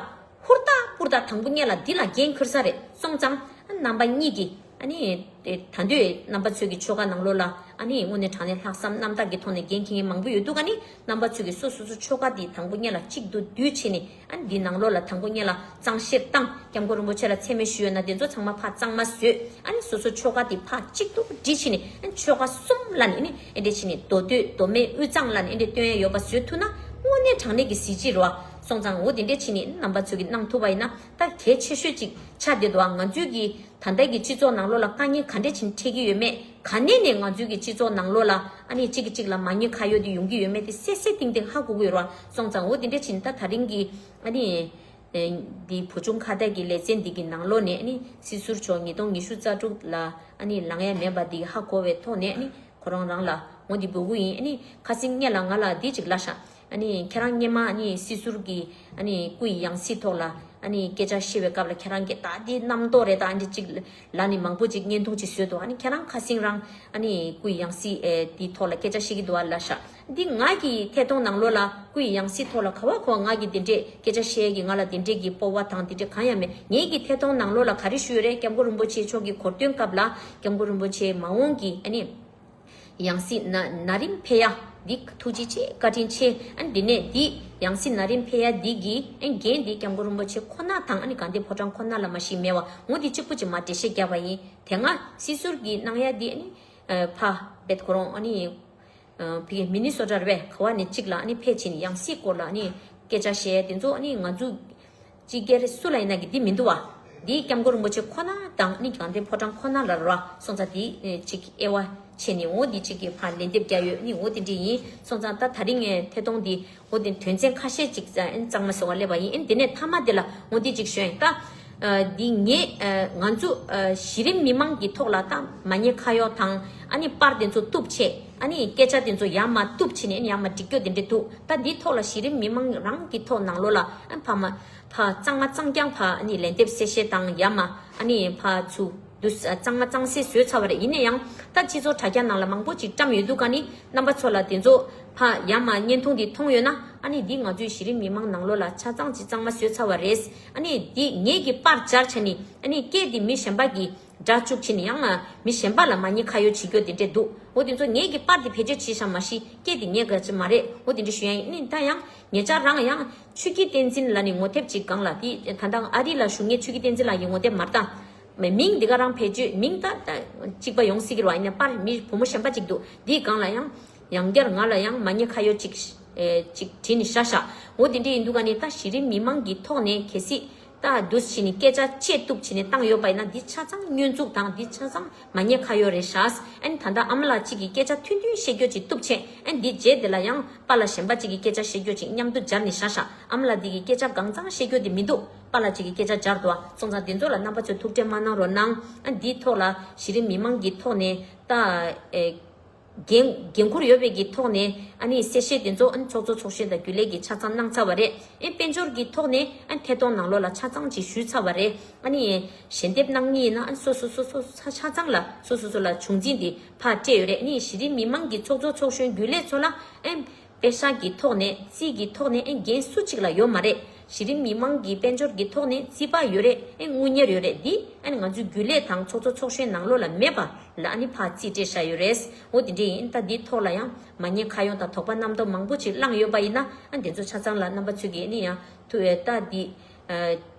ཧུར་ཐག་ཧུར་ཐག་དང་པོ་ཉིད་ལ་འདི་ལ་འགན་འཁུར་ས་རེད། སོང་ཙང་ཨ་རྣམ་པ་གཉིས་ཀྱིས་ཨ་ནི་ད་དུང་རྣམ་པ་ཚོའི་གི་ཆོལ་ཁ་ནང་ལོགས་ལ་ཨ་ནི་དངོས་གནས་དྲང་གནས་ལྷག་བསམ་རྣམ་དག་གི་ཐོག་ནས་འགན་འཁྱེར་མཁན་མང་པོ་ཡོད་འདུག་ག་ནི། རྣམ་པ་ཚོས་ཀྱི་སོ་སོ་སོ་ཆོལ་ཁ་དེ་དང་པོ་ཉིད་ལ་གཅིག་ཏུ་བསྡུས་བྱས་ནས་ཨ་ནི་འདི་ནང་ལོགས་ལ་དང་པོ་ཉིད་ལ་གཙང་བཤེར་བཏང་། སྐྱབས་མགོན་རིན་པོ་ཆེ་ལ་མཚན་སྨད་ཞུས་ཡོད་ན་དེ་ཚོ་ཚང་མ་ཕར་གཙང་མ་བཟོས། ཨ་ནི་སོ་སོ་ཆོལ་ཁ་དེ་ཕར་གཅིག་ཏུ་སྒྲིལ་བྱས་ནས་ཨ་ནི་ཆོལ་ཁ་གསུམ་ལ་ནི་ཨ་ནི་ཨེ་འདྲས་བྱས་ནས་མདོ་སྟོད་མདོ་སྨད་དབུས་གཙང་ལ་ནི་ཨེ་འདྲས་སྟོན་ཡ་ཡོད་པ་བཟོས་ཐུབ་ན་དངོས་གནས་དྲང་གནས་ཀྱི་གཟི་བརྗིད་རེད་བ། སོང་ཙང་འོ་དེ་འདྲས་བྱས་ནས་རྣམ་པ་ཚོས་ཀྱིས་གནང་ཐུབ་པ་ཡིན་ན་ད་གལ་ཆེ་ཤོས་ཅིག་ཆགས་བསྡད་འདུག་ཨ། ང་ཚོའི་གི་ད་ལྟ་གི་སྤྱི་ཚོགས་ནང་ལོགས་ལ་དཀའ་ངལ་ག་འདྲས་བྱས་ནས་འཕྲད་ཀྱི་ཡོད་མེད། ག་ནས་ནས་ང་ཚོའི་གི་སྤྱི་ཚོགས་ནང་ལོགས་ལ་ཨ་ནི་གཅིག་གིས་གཅིག་ལ་མ་ཉེས་ཁ་གཡོག་དེ་ཡོང་གི་ཡོད་མེད་དེ་གསལ་གསལ་ཏིང་ཏིང་ཧ་གོ་གི་ཡོད་རེད་བ། སོང་ཙང་འོ་དེ་འདྲས་བྱས་ནས་ད་ད་རིང་གི་ཨ་ནི་འདི་བུ་ཆུང་ཁ་བརྡ་གི་ལེ་ཚན་འདི་གི་ནང་ལོགས་ནས་ཨ་ནི་སྲིད་ཟུར་མཆོག་ཉིས་སྟོང་ཉི་ཤུ་རྩ་དྲུག་ལ་ཨ་ནི་ལངས་ཡ་མེད་པ་འདི་ཧ་གོ་བའི་ཐོག་ནས་ཨ་ནི་ཁོ་རང་རང་ལ་འོ་འདི་འབོད་སྐུལ་ཡིན། ཨ་ནི་ཁ་སང་སྔོན་ལ་ང་ལ་འདི་གཅིག་ལབ་ཤག་ཨ་ནི་ཁྱེད་རང་སྔོན་མ་ཨ་ནི་སྲིད་ཟུར་གྱི་ཨ་ནི་སྐུ་ཡི་ཡང་སྲིད་ཐོག་ལ་ཨ་ནི་སྐད་ཆ་བཤད་པའི་སྐབས་ལ་ཁྱེད་རང་གིས་ད་འདི་རྣམ་རྟོག་རེད་ད་ཨ་འདི་གཅིག་ལབ་ནས་མང་པོ་ཅིག་བརྙན་ཐུང་ཅིག་བཟོས་འདུག་ཨ་ནི་ཁྱེད་རང་ཁ་སང་རང་ཨ་ནི་སྐུ་ཡི་ཡང་སྲིད་ཨེ་འདི་ཐོག་ལ་སྐད་ཆ་བཤད་ཀྱི་འདུག་ཨ་ལབ་ཤག་འདི་ང་གི་ཐད་གཏོང་ནང་ལོགས་ལ་སྐུ་ཡི་ཡང་སྲིད་ཐོག་ལ་ག་བ་གོ་ང་གི་འདི་འདྲས་སྐད་ཆ་བཤད་ཀྱི་ང་ལ་འདི་འདྲས་ཀྱི་སྤོབས་པ་དང་འདི་འདྲས་གང་ཡང་མེད། ངེད་ཀྱི་ཐད་གཏོང་ནང་ལོགས་ལ་ག་རེ་ཞུས་ཡོད་རེད། སྐྱབས་མགོན་རིན་པོ་ཆེ་མཆོག་གི་གོ་སྟོན་སྐབས་ལ་སྐྱབས་མགོན་རིན་པོ་ཆེ་མ་འོངས་ཀྱི་ཨ་ནི་ཡང་སྲིད་ན་ན་རིམ་ཕེབས་ཡ་འདི་ཐུགས་རྗེ་ཆེ་བཀའ་དྲིན་ཆེ། ཨ་ནི་འདི་ནས་འདི་ཡང་སྲིད་ན་རིམ་ཕེབས་ཡ་འདི་གི་ཨ་ནི་འགན་འདི་སྐྱབས་མགོན་རིན་པོ་ཆེ་ཁོ་ན་དང་ཨ་ནི་དགའ་ལྡན་ཕོ་བྲང་ཁོ་ན་ལ་མ་ཞིག་མེད་པ་འོ་འདི་གཅིག་པུ་ཅིག་མ་འགྲེལ་བཤད་བརྒྱབ་པ་ཡིན། དེ་སྔ་སྲིད་ཟུར་གྱི་གནང་ཡ་འདི་ཨ་ནི་ཕ་བེད་ཁོ་རང་ཨ་ནི་ཕ་གི་མི་ནི་སོ་ཊ་རེད་པས་ག་བ་ནས་གཅིག་ལ་ཨ་ནི་ཕེབས་ཕྱིན་ཡང་སྲིད་སྐོར་ལ་ཨ་ནི་སྐད་ཆ་བཤད་དེ་ཚོ་ཨ་ནི་ང་ཚོ་སྤྱི་སྒེར་སུ་ལ་ཡིན་ན་གི་འདི་མི་འདུག་བ། འདི་སྐྱབས་མགོན་རིན་པོ་ཆེ་ཁོ་ན་དང་ཨ་ནི་དགའ་ལྡན་ཕོ་བྲང་ཁོ་ན་ལ་ར་སོང་ཙང་འདི་གཅིག་དབྱེ་བ་ཕྱེ་ནས་འོ་འདི་གཅིག་གི་ཕར་ལན་འདེབས་རྒྱག་ཡོད་ནི་འོ་དེ་འདྲ་ཡིན། སོང་ཙང་ད་ད་རིང་ངས་ཐད་གཏོང་འདི་འོ་དེ་དོན་ཚན་ཁ་ཤས་ཅིག་གཙང་མ་བཟོ་བ་སླེབས་པ་ཡིན། ཨ་ནི་དེ་ནས་མཐའ་མ་དེ་ལ་འོ་འདི་གཅིག་ཞུ་ཡིན་ད། འདི་ངས་ང་ཚོ་གཞི་རིམ་མི་མང་གི་ཐོག་ལ་ད་མ་ཉེས་ཁ་གཡོག་དང་ཨ་ནི་པར་དེ་ཚོ་གཏུབ་བྱས་ཨ་ནི་སྐད་ཆ་དེ་ཚོ་ཡར་མར་གཏུབ་བྱས་ནས་ཨ་ནི་ཡར་མར་འགྲིག་རྒྱུ་དེ་འདྲ་འདུག་ད་འདི་ཐོག་ལ་གཞི་རིམ་མི་མང་རང་གི་ཐོག་ནང་ལོགས་ལ་ཨ་ཕ་མ་ཕ་གཙང་མ་གཙང་རྐྱང་ཕ་ཨ་ནི་ལན་འདེབས་གསལ་བཤད་དང་ཡར་མར་ཨ་ནི་ཕ་ཚུ་དུ་གཙང་མ་གཙང་སེལ་བཟོས་ཚར་བ་རེད། ཡིན་ན་ཡང་ད་སྤྱི་ཚོགས་དྲ་རྒྱ་ནང་ལ་མང་པོ་ཅིག་བཀྲམ་ཡོད་འདུག་ག་ནི་རྣམ་པ་ཚོ་ལ་དེ་ཚོ་ཕ་ཡར་མར་བརྙན་ཐུང་འདི་མཐོང་ཡོད་ན་ཨ་ནི་འདི་ང་ཚོའི་གཞི་རིམ་མི་མང་ནང་ལོགས་ལ་ཆ་ཚང་ཅིག་གཙང་མ་བཟོས་ཚར་བ་རེད། ཨ་ནི་འདི་ངེད་ཀྱི་པར་སྦྱར་བྱས་ནི་ཨ་ནི་སྐད་འདི་མི་གཞན་པ་གི་སྒྲ་བཅུག་བྱས་ནི་ཡང་མི་གཞན་པ་ལ་མ་ཉེས་ཁ་གཡོག་བྱེད་རྒྱུ་དེ་འདྲས་འདུག་འོ་དེ་ཚོ་ངེད་ཀྱི་པར་འདི་བེད་སྤྱོད་བྱས་ཤག་མ་གཞི་སྐད་འདི་ངའི་ག་ཅི་མ་རེད། འོ་དེ་འདྲས་ཞུ་ཡ་ཡིན། ཨ་ནི་ད་ཡང་ཉེ་ཆར་རང་ཡང་ཆོས་སྐྱིད་བསྟན་འཛིན་ལ་ནི་ངོ་དེབ་ཅིག་སྒང་ལ་དེ་ད་ལྟ་ཨ་རི་ལ་བཞུགས་མཁན་ཆོས་སྐྱིད་བསྟན་འཛིན་ལགས་ཀྱི་ངོ་དེབ་མར་བཏང་མིང་འདི་ག་རང་བེད་སྤྱོད་མིང་ད་ད་གཅིག་པ་ཡོང་སྲིད་ཀྱི་རེད་བ། ཡིན་ན་པར་མི་བུ་མོ་གཞན་པ་ཅིག་འདུག་འདིའི་སྒང་ལ་ཡང་ཡང་བསྐྱར་ང་ལ་ཡང་མ་ཉེས་ཁ་གཡོག་ཅིག་ཨེ་ཅིག་བྲིས་ནས་བཞག་ཤག་འོ་དེ་འདྲ་ཡིན་འདུག་ག་ནི་ད་གཞི་རིམ་མི་མང་གི་ཐོག་ནས་གལ་སྲིད་ད་འདུག་བྱས་ནས་སྐད་ཆ་བཅད་གཏུབ་བྱས་ནས་བཏང་ཡོད་པ་ཡིན་ན་འདི་ཆ་ཚང་བསྙོན་འཛུགས་དང་འདི་ཆ་ཚང་མ་ཉེས་ཁ་གཡོག་རེད་ཤག་ཨ་ནི་ད་ལྟ་ཨ་མ་ལགས་གཅིག་གིས་སྐད་ཆ་ཐུང་ཐུང་བཤད་རྒྱུ་ཅིག་གཏུབ་བྱས་ཨ་ནི་འདི་རྗེས་དེ་ལ་ཡང་པཱ་ལགས་གཞན་པ་གཅིག་གིས་སྐད་ཆ་བཤད་རྒྱུ་ཅིག་མཉམ་དུ་སྦྱར་ནས་བཞག་ཤག་ཨ་མ་ལགས་འདི་གིས་སྐད་ཆ་གང་ཚང་བཤད་རྒྱུ་དེ་མི་འདུག་པཱ་ལགས་གཅིག་གིས་སྐད་ཆ་སྦྱར་འདུག་བ། སོང་ཙང་དེ་ཚོ་ལ་རྣམ་པ་ཚོས་ཐུགས་ཁྲལ་མ་གནང་རོགས་གནང་། ཨ་འདིའི་ཐོག་ལ་གཞི་རིམ་མི་མང་གི་ཐོག་ནས་ད་ཨེ་འགན་འགན་འཁུར་ཡོད་པའི་གི་ཐོག་ནས་ཨ་ནི་གསལ་བཤད་དེ་ཚོ་ཨ་ནི་ཚོགས་གཙོ་ཚོགས་གཞོན་དང་རྒྱུན་ལས་ཀྱིས་ཆ་ཚང་གནང་ཚར་བ་རེད། ཨེ་དཔལ་འབྱོར་གྱི་ཐོག་ནས་ཨ་ནི་ཐད་གཏོང་ནང་ལོགས་ལ་ཆ་ཚང་ཅིག་ཞུས་ཚར་བ་རེད། ཨ་ནི་ཞལ་འདེབས་གནང་མཁན་ཡིན་ན་ཨ་ནི་སོ་སོ་སོ་སོ་ཆ་ཚང་ལ་སོ་སོ་སོ་ལ་བྱུང་འཛིན་དེ་ཕར་སྤྲད་ཡོད་རེད། ཨ་ནི་གཞི་རིམ་མི་མང་གི་ཚོགས་གཙོ་ཚོགས་གཞོན་རྒྱུན་ལས་ཚོ་ལ་ཨེ་པེ་ཤག་གི་ཐོག་ནས་རྩིས་ཀྱི་ཐོག་ནས་ཨེ་འགན་སུ་གཅིག་ལ་ཡོད་མ་རེད། གཞི་རིམ་མི་མང་གི་དཔལ་འབྱོར་གྱི་ཐོག་ནས་རྩིས་པ་ཡོད་རེད། ཨེ་དངུལ་གཉེར་ཡོད་རེད། འདི་ཨ་ནི་ང་ཚོའི་རྒྱུན་ལས་དང་ཚོགས་གཙོ་ཚོགས་གཞོན་ནང་ལོགས་ལ་མེད་པ་ལ་ཨ་ནི་ཕར་རྩིས་སྤྲད་བཞག་ཡོད་རེད། འོ་དེ་འདྲ་ཡིན། ད་འདིའི་ཐོག་ལ་ཡང་མ་ཉེས་ཁ་གཡོག་དང་དོགས་པ་རྣམ་རྟོག་མང་པོ་ཅིག་བསླངས་ཡོད་པ་ཡིན་ན་ཨ་འདི་ཚོ་ཆ་ཚང་ལ་རྣམ་པ་ཚོས་ཀྱིས་ཨ་ནི་ཡང་ཐུ་ཨེ་ད་འདི་ཨ་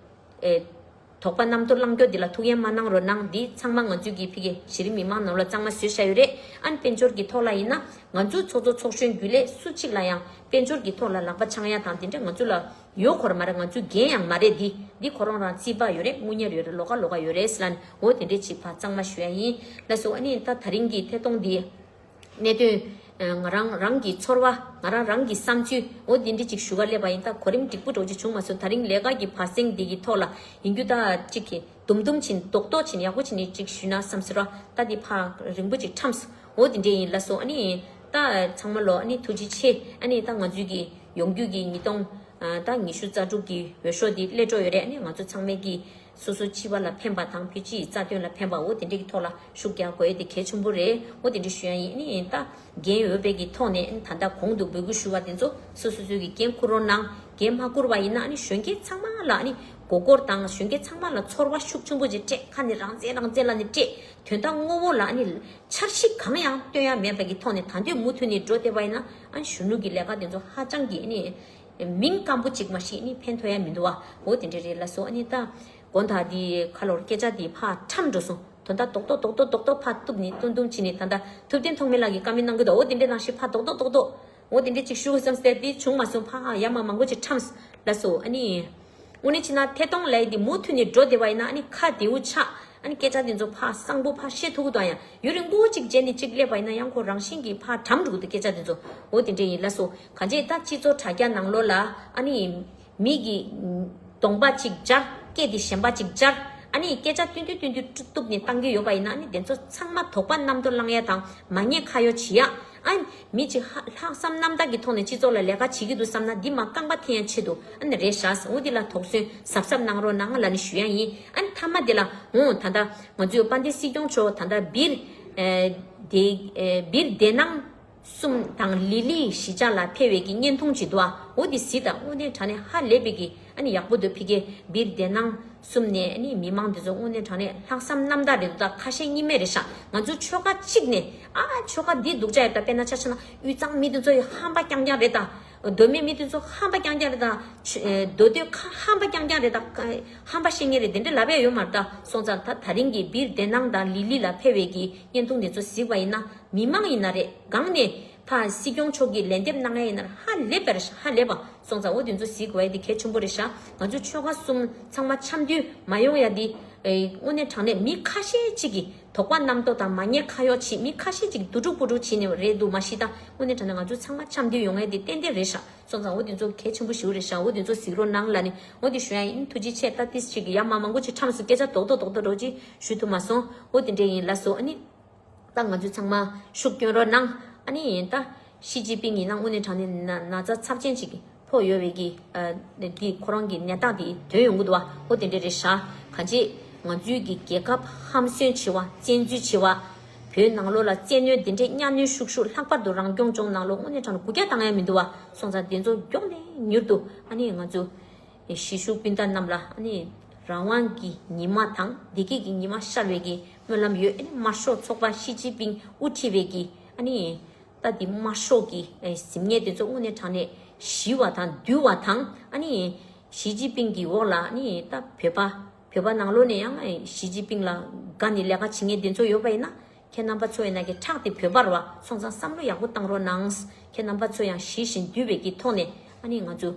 ཨེ། དོགས་པ་རྣམ་རྟོག་བསླང་རྒྱུ་འདི་ལ་ཐུགས་ཡེ་མ་གནང་རོགས་གནང་། འདི་ཚང་མ་ང་ཚོས་ཀྱི་ཕ་གི་གཞི་རིམ་མི་མང་ནང་ལ་གཙང་མ་བཟོས་བཞག་ཡོད་རེད། ཨ་ནི་དཔལ་འབྱོར་གྱི་ཐོག་ལ་ཡིན་ན་ང་ཚོའི་ཚོགས་གཙོ་ཚོགས་གཞོན་རྒྱུན་ལས་སུ་གཅིག་ལ་ཡང་དཔལ་འབྱོར་གྱི་ཐོག་ལ་ལག་པ་འཆང་ཡ་དང་དེ་འདྲ་ང་ཚོ་ལ་ཡོད་ཁོ་ར་མ་རེད། ང་ཚོའི་འགན་ཡང་མ་རེད། འདི་འདི་ཁོ་རང་རང་རྩིས་པ་ཡོད་རེད། དངུལ་གཉེར་ཡོད་རེད། ལོགས་ཀ་ལོགས་ཀ་ཡོད་རེད་ཟེར་ལབ་ནས་འོ་དེ་འདྲས་ཅིག་ཕར་གཙང་མ་ཞུ་ཡ་ཡིན་ལགས་སོ། ཨ་ནི་ད་ད་རིང་གི་ཐད་གཏོང་འདི། གནད་དོན། ང་རང་རང་གི་ཚོར་བ། ང་རང་རང་གི་བསམ་ཚུལ་འོ་འདི་འདྲ་ཅིག་ཞུ་ག་སླེབས་པ་ཡིན། ད་གོ་རིམ་འགྲིག་པོ་འགྲོ་ཅིག་བྱུང་མ་སོང་། ད་རིང་ལས་ཀ་གི་བར་གསེང་འདི་གི་ཐོག་ལ་ཡིན་རྒྱུ་ད་ཅིག་གི་དུམ་དུམ་ཕྱིན་རྡོག་རྡོག་ཕྱིན་ཡག་པོ་ཕྱིན་ནས་ཅིག་ཞུས་ན་བསམ་ཟེར་བ། ད་འདི་ཕར་རིང་པོ་ཅིག་འཁྲམས་སོང་། འོ་འདི་འདྲ་ཡིན་ལགས་སོ། ཨ་ནི་ད་ཚང་མ་ལོ་ཨ་ནི་ཐུགས་རྗེ་ཆེ། ཨ་ནི་ད་ང་ཚོའི་གི་ཡོང་རྒྱུ་གི་ཉིས་སྟོང་ད་ཉི་ཤུ་རྩ་དྲུག་གི་འོས་ཤོག་འདི་སླེབས་འགྲོ་ཡོད་རེད། ཨ་ནི་ང་ཚོ་ཚང་མས་གི་སོ་སོ་སྤྱི་པ་ལ་ཕན་པ་དང་ཕལ་ཆེར་རྩ་དོན་ལ་ཕན་པ་འོ་དེ་འདྲ་གི་ཐོག་ལ་ཤུགས་རྒྱག་དགོས་ཡས་དེ་གལ་ཆེན་པོ་རེད། འོ་དེ་འདྲ་ཞུ་ཡ་ཡིན། ཨ་ནི་ད་འགན་ཡོད་པའི་གི་ཐོག་ནས་ད་ལྟ་གོང་དུ་འབོད་སྐུལ་ཞུ་བ་དེ་ཚོ་སོ་སོ་སོའི་གི་འགན་འཁུར་རོགས་གནང་། འགན་མ་འཁུར་བ་ཡིན་ན་ཨ་ནི་གཞོན་སྐྱེས་ཚང་མ་ལ་ཨ་ནི་མགོ་སྐོར་དང་གཞོན་སྐྱེས་ཚང་མ་ལ་ཚོར་བ་ཤུགས་ཆེན་པོ་ཅིག་སྤྲད། ཁ་ནས་རང་བཙན་རང་བཙན་ལབ་ནས་སྤྲད། དོན་དག་དངོས་པོ་ལ་ཨ་ནི་འཆར་གཞི་གང་ཡང་སྟོན་ཡ་མེད་པ་གི་ཐོག་ནས་ད་དུང་མུ་མཐུད་ནས་འགྲོ་བསྡད་པ་ཡིན་ན་ཨ་ནི་གཞོན་ནུ་གི་ལས་ཀ་དེ་ཚོ་ཧ་ཅང་གི་ཨ་ནི། མིང་སྐམ་པོ་གཅིག་མ་ཞིག་ནི་ཕན་ཐོགས་ཡ་མི་འདུག་བ། འོ་དེ་འདྲ་རེད་ལགས་སོ། ཨ་ནི་ད་དགོང་དག་འདི་ཁ་ལོར་སྐད་ཆ་འདི་ཕར་ཁྲམ་འགྲོ་སོང་། དོན་དག་རྡོག་རྡོག་རྡོག་རྡོག་རྡོག་རྡོག་ཕར་གཏུབ་ནི་ཏུང་ཏུང་བྱས་ནི་ད་ལྟ་ཐུབ་བསྟན་ཐོགས་མེད་ལགས་ཀྱིས་བཀའ་མོལ་གནང་གི་འདུག་འོ་དེ་འདྲ་ནང་བཞིན་ཕར་རྡོག་རྡོག་རྡོག་རྡོག་འོ་དེ་འདྲ་གཅིག་ཞུ་དགོས་བསམ་སྟེ་འདི་བྱུང་མ་སོང་། ཕར་ཡར་མར་མང་པོ་ཅིག་ཁྲམས། ལགས་སོ། ཨ་ནི། དངོས་གནས་བྱས་ན་ཐད་གཏོང་ལས་དེ་མུ་མཐུད་ནས་འགྲོ་བསྡད་པ་ཡིན་ན། ཨ་ནི་ཁ་བདེ་བོ་ཆགས། ཨ་ནི་སྐད་ཆ་དེ་ཚོ་ཕར་གསང་པོ་ཕར་བཤད་ཐུབ་ཀྱི་འདུག་ཡང་ཡུན་རིང་པོ་ཅིག་རྗེས་ནས་ཅིག་སླེབས་པ་ཡིན་ན་ཡང་ཁོ་རང་བཞིན་གྱིས་ཕར་གྲམ་འགྲོ་གི་འདུག་སྐད་ཆ་དེ་ཚོ། འོ་དེ་འདྲ་ཡིན། ལགས་སོ། གང་ཅི་ད་སྤྱི་ཚོགས་དྲ་རྒྱ་ནང་ལོགས་ལ་ཨ་ནི། མི་གི་གདོང་པ་གཅིག་སྦྱར། སྐད་དེ་གཞན་པ་གཅིག་སྦྱར། ཨ་ནི་སྐད་ཆ་བཏོན་དུས་བཏོན་དུས་གཏུབ་ནས་བཏང་གི་ཡོད་པ་ཡིན་ན། ཨ་ནི་དེ་ཚོ་ཚང་མ་དོགས་པ་རྣམ་རྟོག་བསླང་ཡ་དང་མ་ཉེས་ཁ་གཡོག་བྱེད་ཡ། ཨ་ནི་མི་གཅིག་ཧ་ལྷག་བསམ་རྣམ་དག་གི་ཐོག་ནས་སྤྱི་ཚོགས་ལ་ལས་ཀ་བྱེད་ཀྱི་འདུག་བསམ་ན། འདི་མ་རྐང་པ་འཐེན་ཡ་ཆེད་དུ་ཨ་ནི་རེད་ཤག་འོ་འདི་ལ་དོགས་ཟོན་གཟབ་གཟབ་གནང་རོགས་གནང་ལབ་ནས་ཞུ་ཡ་ཡིན། ཨ་ནི་མཐའ་མ་འདི་ལ་འོ་ད་ལྟ་ང་ཚོའི་དཔལ་ལྡན་སྲིད་སྐྱོང་མཆོག་ད་ལྟ་སྦིར་ཨེ་དེ་ཨེ་སྦིར་བདེ་སྣང་གསུམ་དང་ལི་ལི་གཞིས་ཆགས་ལ་ཕེབས་པའི་གི་བརྙན་ཐུང་ཅིག་འདུག་ཨ་འོ་དེ་གཟིགས་དང་། དངོས་གནས་དྲང་གནས་ཧ་ལས་པའི་གི་ཨ་ནི་ཡག་པོ་འདུག་ཕ་གི་སྦིར་བདེ་སྣང་གསུམ་ནས་ཨ་ནི་མི་མང་དེ་ཚོ་དངོས་གནས་དྲང་གནས་ལྷག་བསམ་རྣམ་དག་རེད་འདུག་ད་ཁ་ཤས་གཉིས་མེད་རེད་ཤག་ང་ཚོ་ཆོལ་ཁ་གཅིག་ནས་ཨ་ཆོལ་ཁ་འདི་སྡུག་ཅག་ཡོད་ད། དཔེར་ན་ཆ་བཞག་ན་དབུས་གཙང་མི་དེ་ཚོ་ཡི་ཧམ་པ་རྐྱང་རྐྱང་རེད་ད། མདོ་སྨད་མི་དེ་ཚོ་ཧམ་པ་རྐྱང་རྐྱང་རེད་ད། ཆ་ཨེ་མདོ་སྟོད་ཁ་ཧམ་པ་རྐྱང་རྐྱང་རེད་ད། ཧམ་པ་བཤད་མཁན་རེད། དེ་འདྲ་ལབ་ཡ་ཡོད་མ་རེད་ད། སོང་ཙང་ད་དེ་རིང་གི་སྦིར་བདེ་སྣང་དང་ལི་ལི་ལ་ཕེབས་པའི་གི་བརྙན་ཐུང་དེ་ཚོ་གཟིགས་པ་ཡིན་ན། མི་མང་ཡིན་ན་རེད། གང་ནས་ཕར་སྲིད་སྐྱོང་མཆོག་གིས་ལན་འདེབས་གནང་ཡ་ཡིན་ན་ཧ་ལས་པ་རེད་ཤག་ཧ་ལས་པ། སོང་ཙང་འོ་དེ་ཚོ་གཟིགས་དགོས་ཡ་དེ་གལ་ཆེན་པོ་རེད་ཤག་ང་ཚོ་ཆོལ་ཁ་གསུམ་ཚང་མ་འཆམ་མཐུན་མ་ཡོང་ཡ་དེ་ཨེ་དངོས་གནས་དྲང་གནས་མི་ཁ་ཤས་ཅིག་གིས་དོགས་པ་རྣམ་རྟོག་དང་མ་ཉེས་ཁ་གཡོག་བྱེད། མི་ཁ་ཤས་ཅིག་གིས་དུ་དྲུག་པུ་དྲུག་བྱེད་ནས་རེད་འདུག་མ་གཞི་ད་དངོས་གནས་དྲང་གནས་ང་ཚོ་ཚང་མ་འཆམ་མཐུན་ཡོང་ཡ་དེ་ཏན་ཏན་རེད་ཤག་སོང་ཙང་འོ་དེ་ཚོ་གལ་ཆེན་པོ་ཞིག་རེད་ཤག་འོ་དེ་ཚོ་གཟིགས་རོགས་གནང་ལབ་ནས་འོ་དེ་ཞུ་ཡ་ཡིན། ཐུགས་རྗེ་ཆེ། ད་ཏིས་ཅིག་ཡ་མ་མང་པོ་ཅིག་ཁྲམ་སུ་སྐད་ཆ་རྡོག་རྡོག་རྡོག་རྡོག་རོགས་ཅིག་ཞུ་ཐུབ་མ་སོང་། འོ་དེ་འདྲ་ཡིན། ལགས་སོ། ཨ་ནི། ད་ང་ཚོས་ཚང་མ་ཤུགས་སྐྱོན་རོགས་གནང་། ཨ་ནི་ད་ཞི་ཅིན་ཕིང་ཡིན་ན་དངོས་གནས་དྲང་གནས་ན་ན་ཚ་ཚབས་ཆེན་ཅིག་ཕོག་ཡོད་པའི་གི་ཨ་འདི་ཁོ་རང་གི་ནད་རྟགས་དེ་ཐོན་ཡོང་གི་འདུག་བ། འོ་དེ་འདྲ་རེད་ཤག་གང་ཅི་ང་ཚོའི་གི་རྒྱལ་ཁབ་ཧམ་སོན་བྱེད་པ། བཙན་འཛུལ་བྱེད་པ། བོད་ནང་ལོགས་ལ་བཙན་གནོན་དེ་འདྲས་གཉའ་གནོན་ཤུགས་ཤུགས། ལྷག་པར་དུ་རང་སྐྱོང་ལྗོངས་ནང་ལོགས་དངོས་གནས་དྲང་གནས་གུ་རྒྱ་བཏང་ཡ་མི་འདུག་བ། སོང་ཙང་དེ་ཚོ་མགྱོགས་ནས་མྱུར་དུ་ཨ་ནི་ང་ཚོ་གཞིས་བཞུགས་སྤུན་ཟླ་རྣམས་ལ་ཨ་ནི་རང་དབང་གི་ཉི་མ་དང་བདེ་སྐྱིད་ཀྱི་ཉི་མ་ཤར་བའི་གི་སྨོན་ལམ་ཡོད། ཨ་ནི་དམར་ཤོག་ཚོགས་པ་ཞི་ཅིན་ཕིང་དབུ་ཁྲིད་པའི་གི་ཨ་ནི་ད་འདི་དམར་ཤོག་གི་གཟིམ་ངན་དེ་ཚོ་དངོས་གནས་དྲང་གནས་ཞི་བ་དང་འདུལ་བ་དང་། ཨ་ནི་ཞི་ཅིན་ཕིང་གི་འོག་ལ་ཨ་ནི་ད་བོད་པ་བོད་པ་ནང་ལོགས་ནས་ཡང་ཞི་ཅིན་ཕིང་ལ་དགའ་ནས་ལས་ཀ་བྱེད་མཁན་དེ་ཚོ་ཡོད་པ་ཡིན་ན། ཁྱེད་རྣམ་པ་ཚོ་ཡིན་ན་གི་ཁྲག་དེ་བོད་པ་རེད་བ། སོང་ཙང་བསམ་བློ་ཡག་པོ་བཏང་རོགས་གནང་། ཁྱེད་རྣམ་པ་ཚོ་ཡང་ཞི་ཞིང་དུལ་བའི་གི་ཐོག་ནས་ཨ་ནི་ང་ཚོ་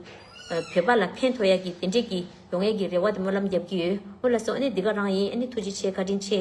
ཨ་བོད་པ་ལ་ཕན་ཐོགས་ཡ་གི་དེ་འདྲས་ཀྱི་ཡོང་ཡ་གི་རེ་བ་དེ་སྨོན་ལམ་རྒྱབ་ཀྱི་ཡོད། འོ་ལགས་སོ། ཨ་ནི་འདི་ག་རང་ཡིན། ཨ་ནི་ཐུགས་རྗེ་ཆེ། བཀའ་དྲིན་ཆེ།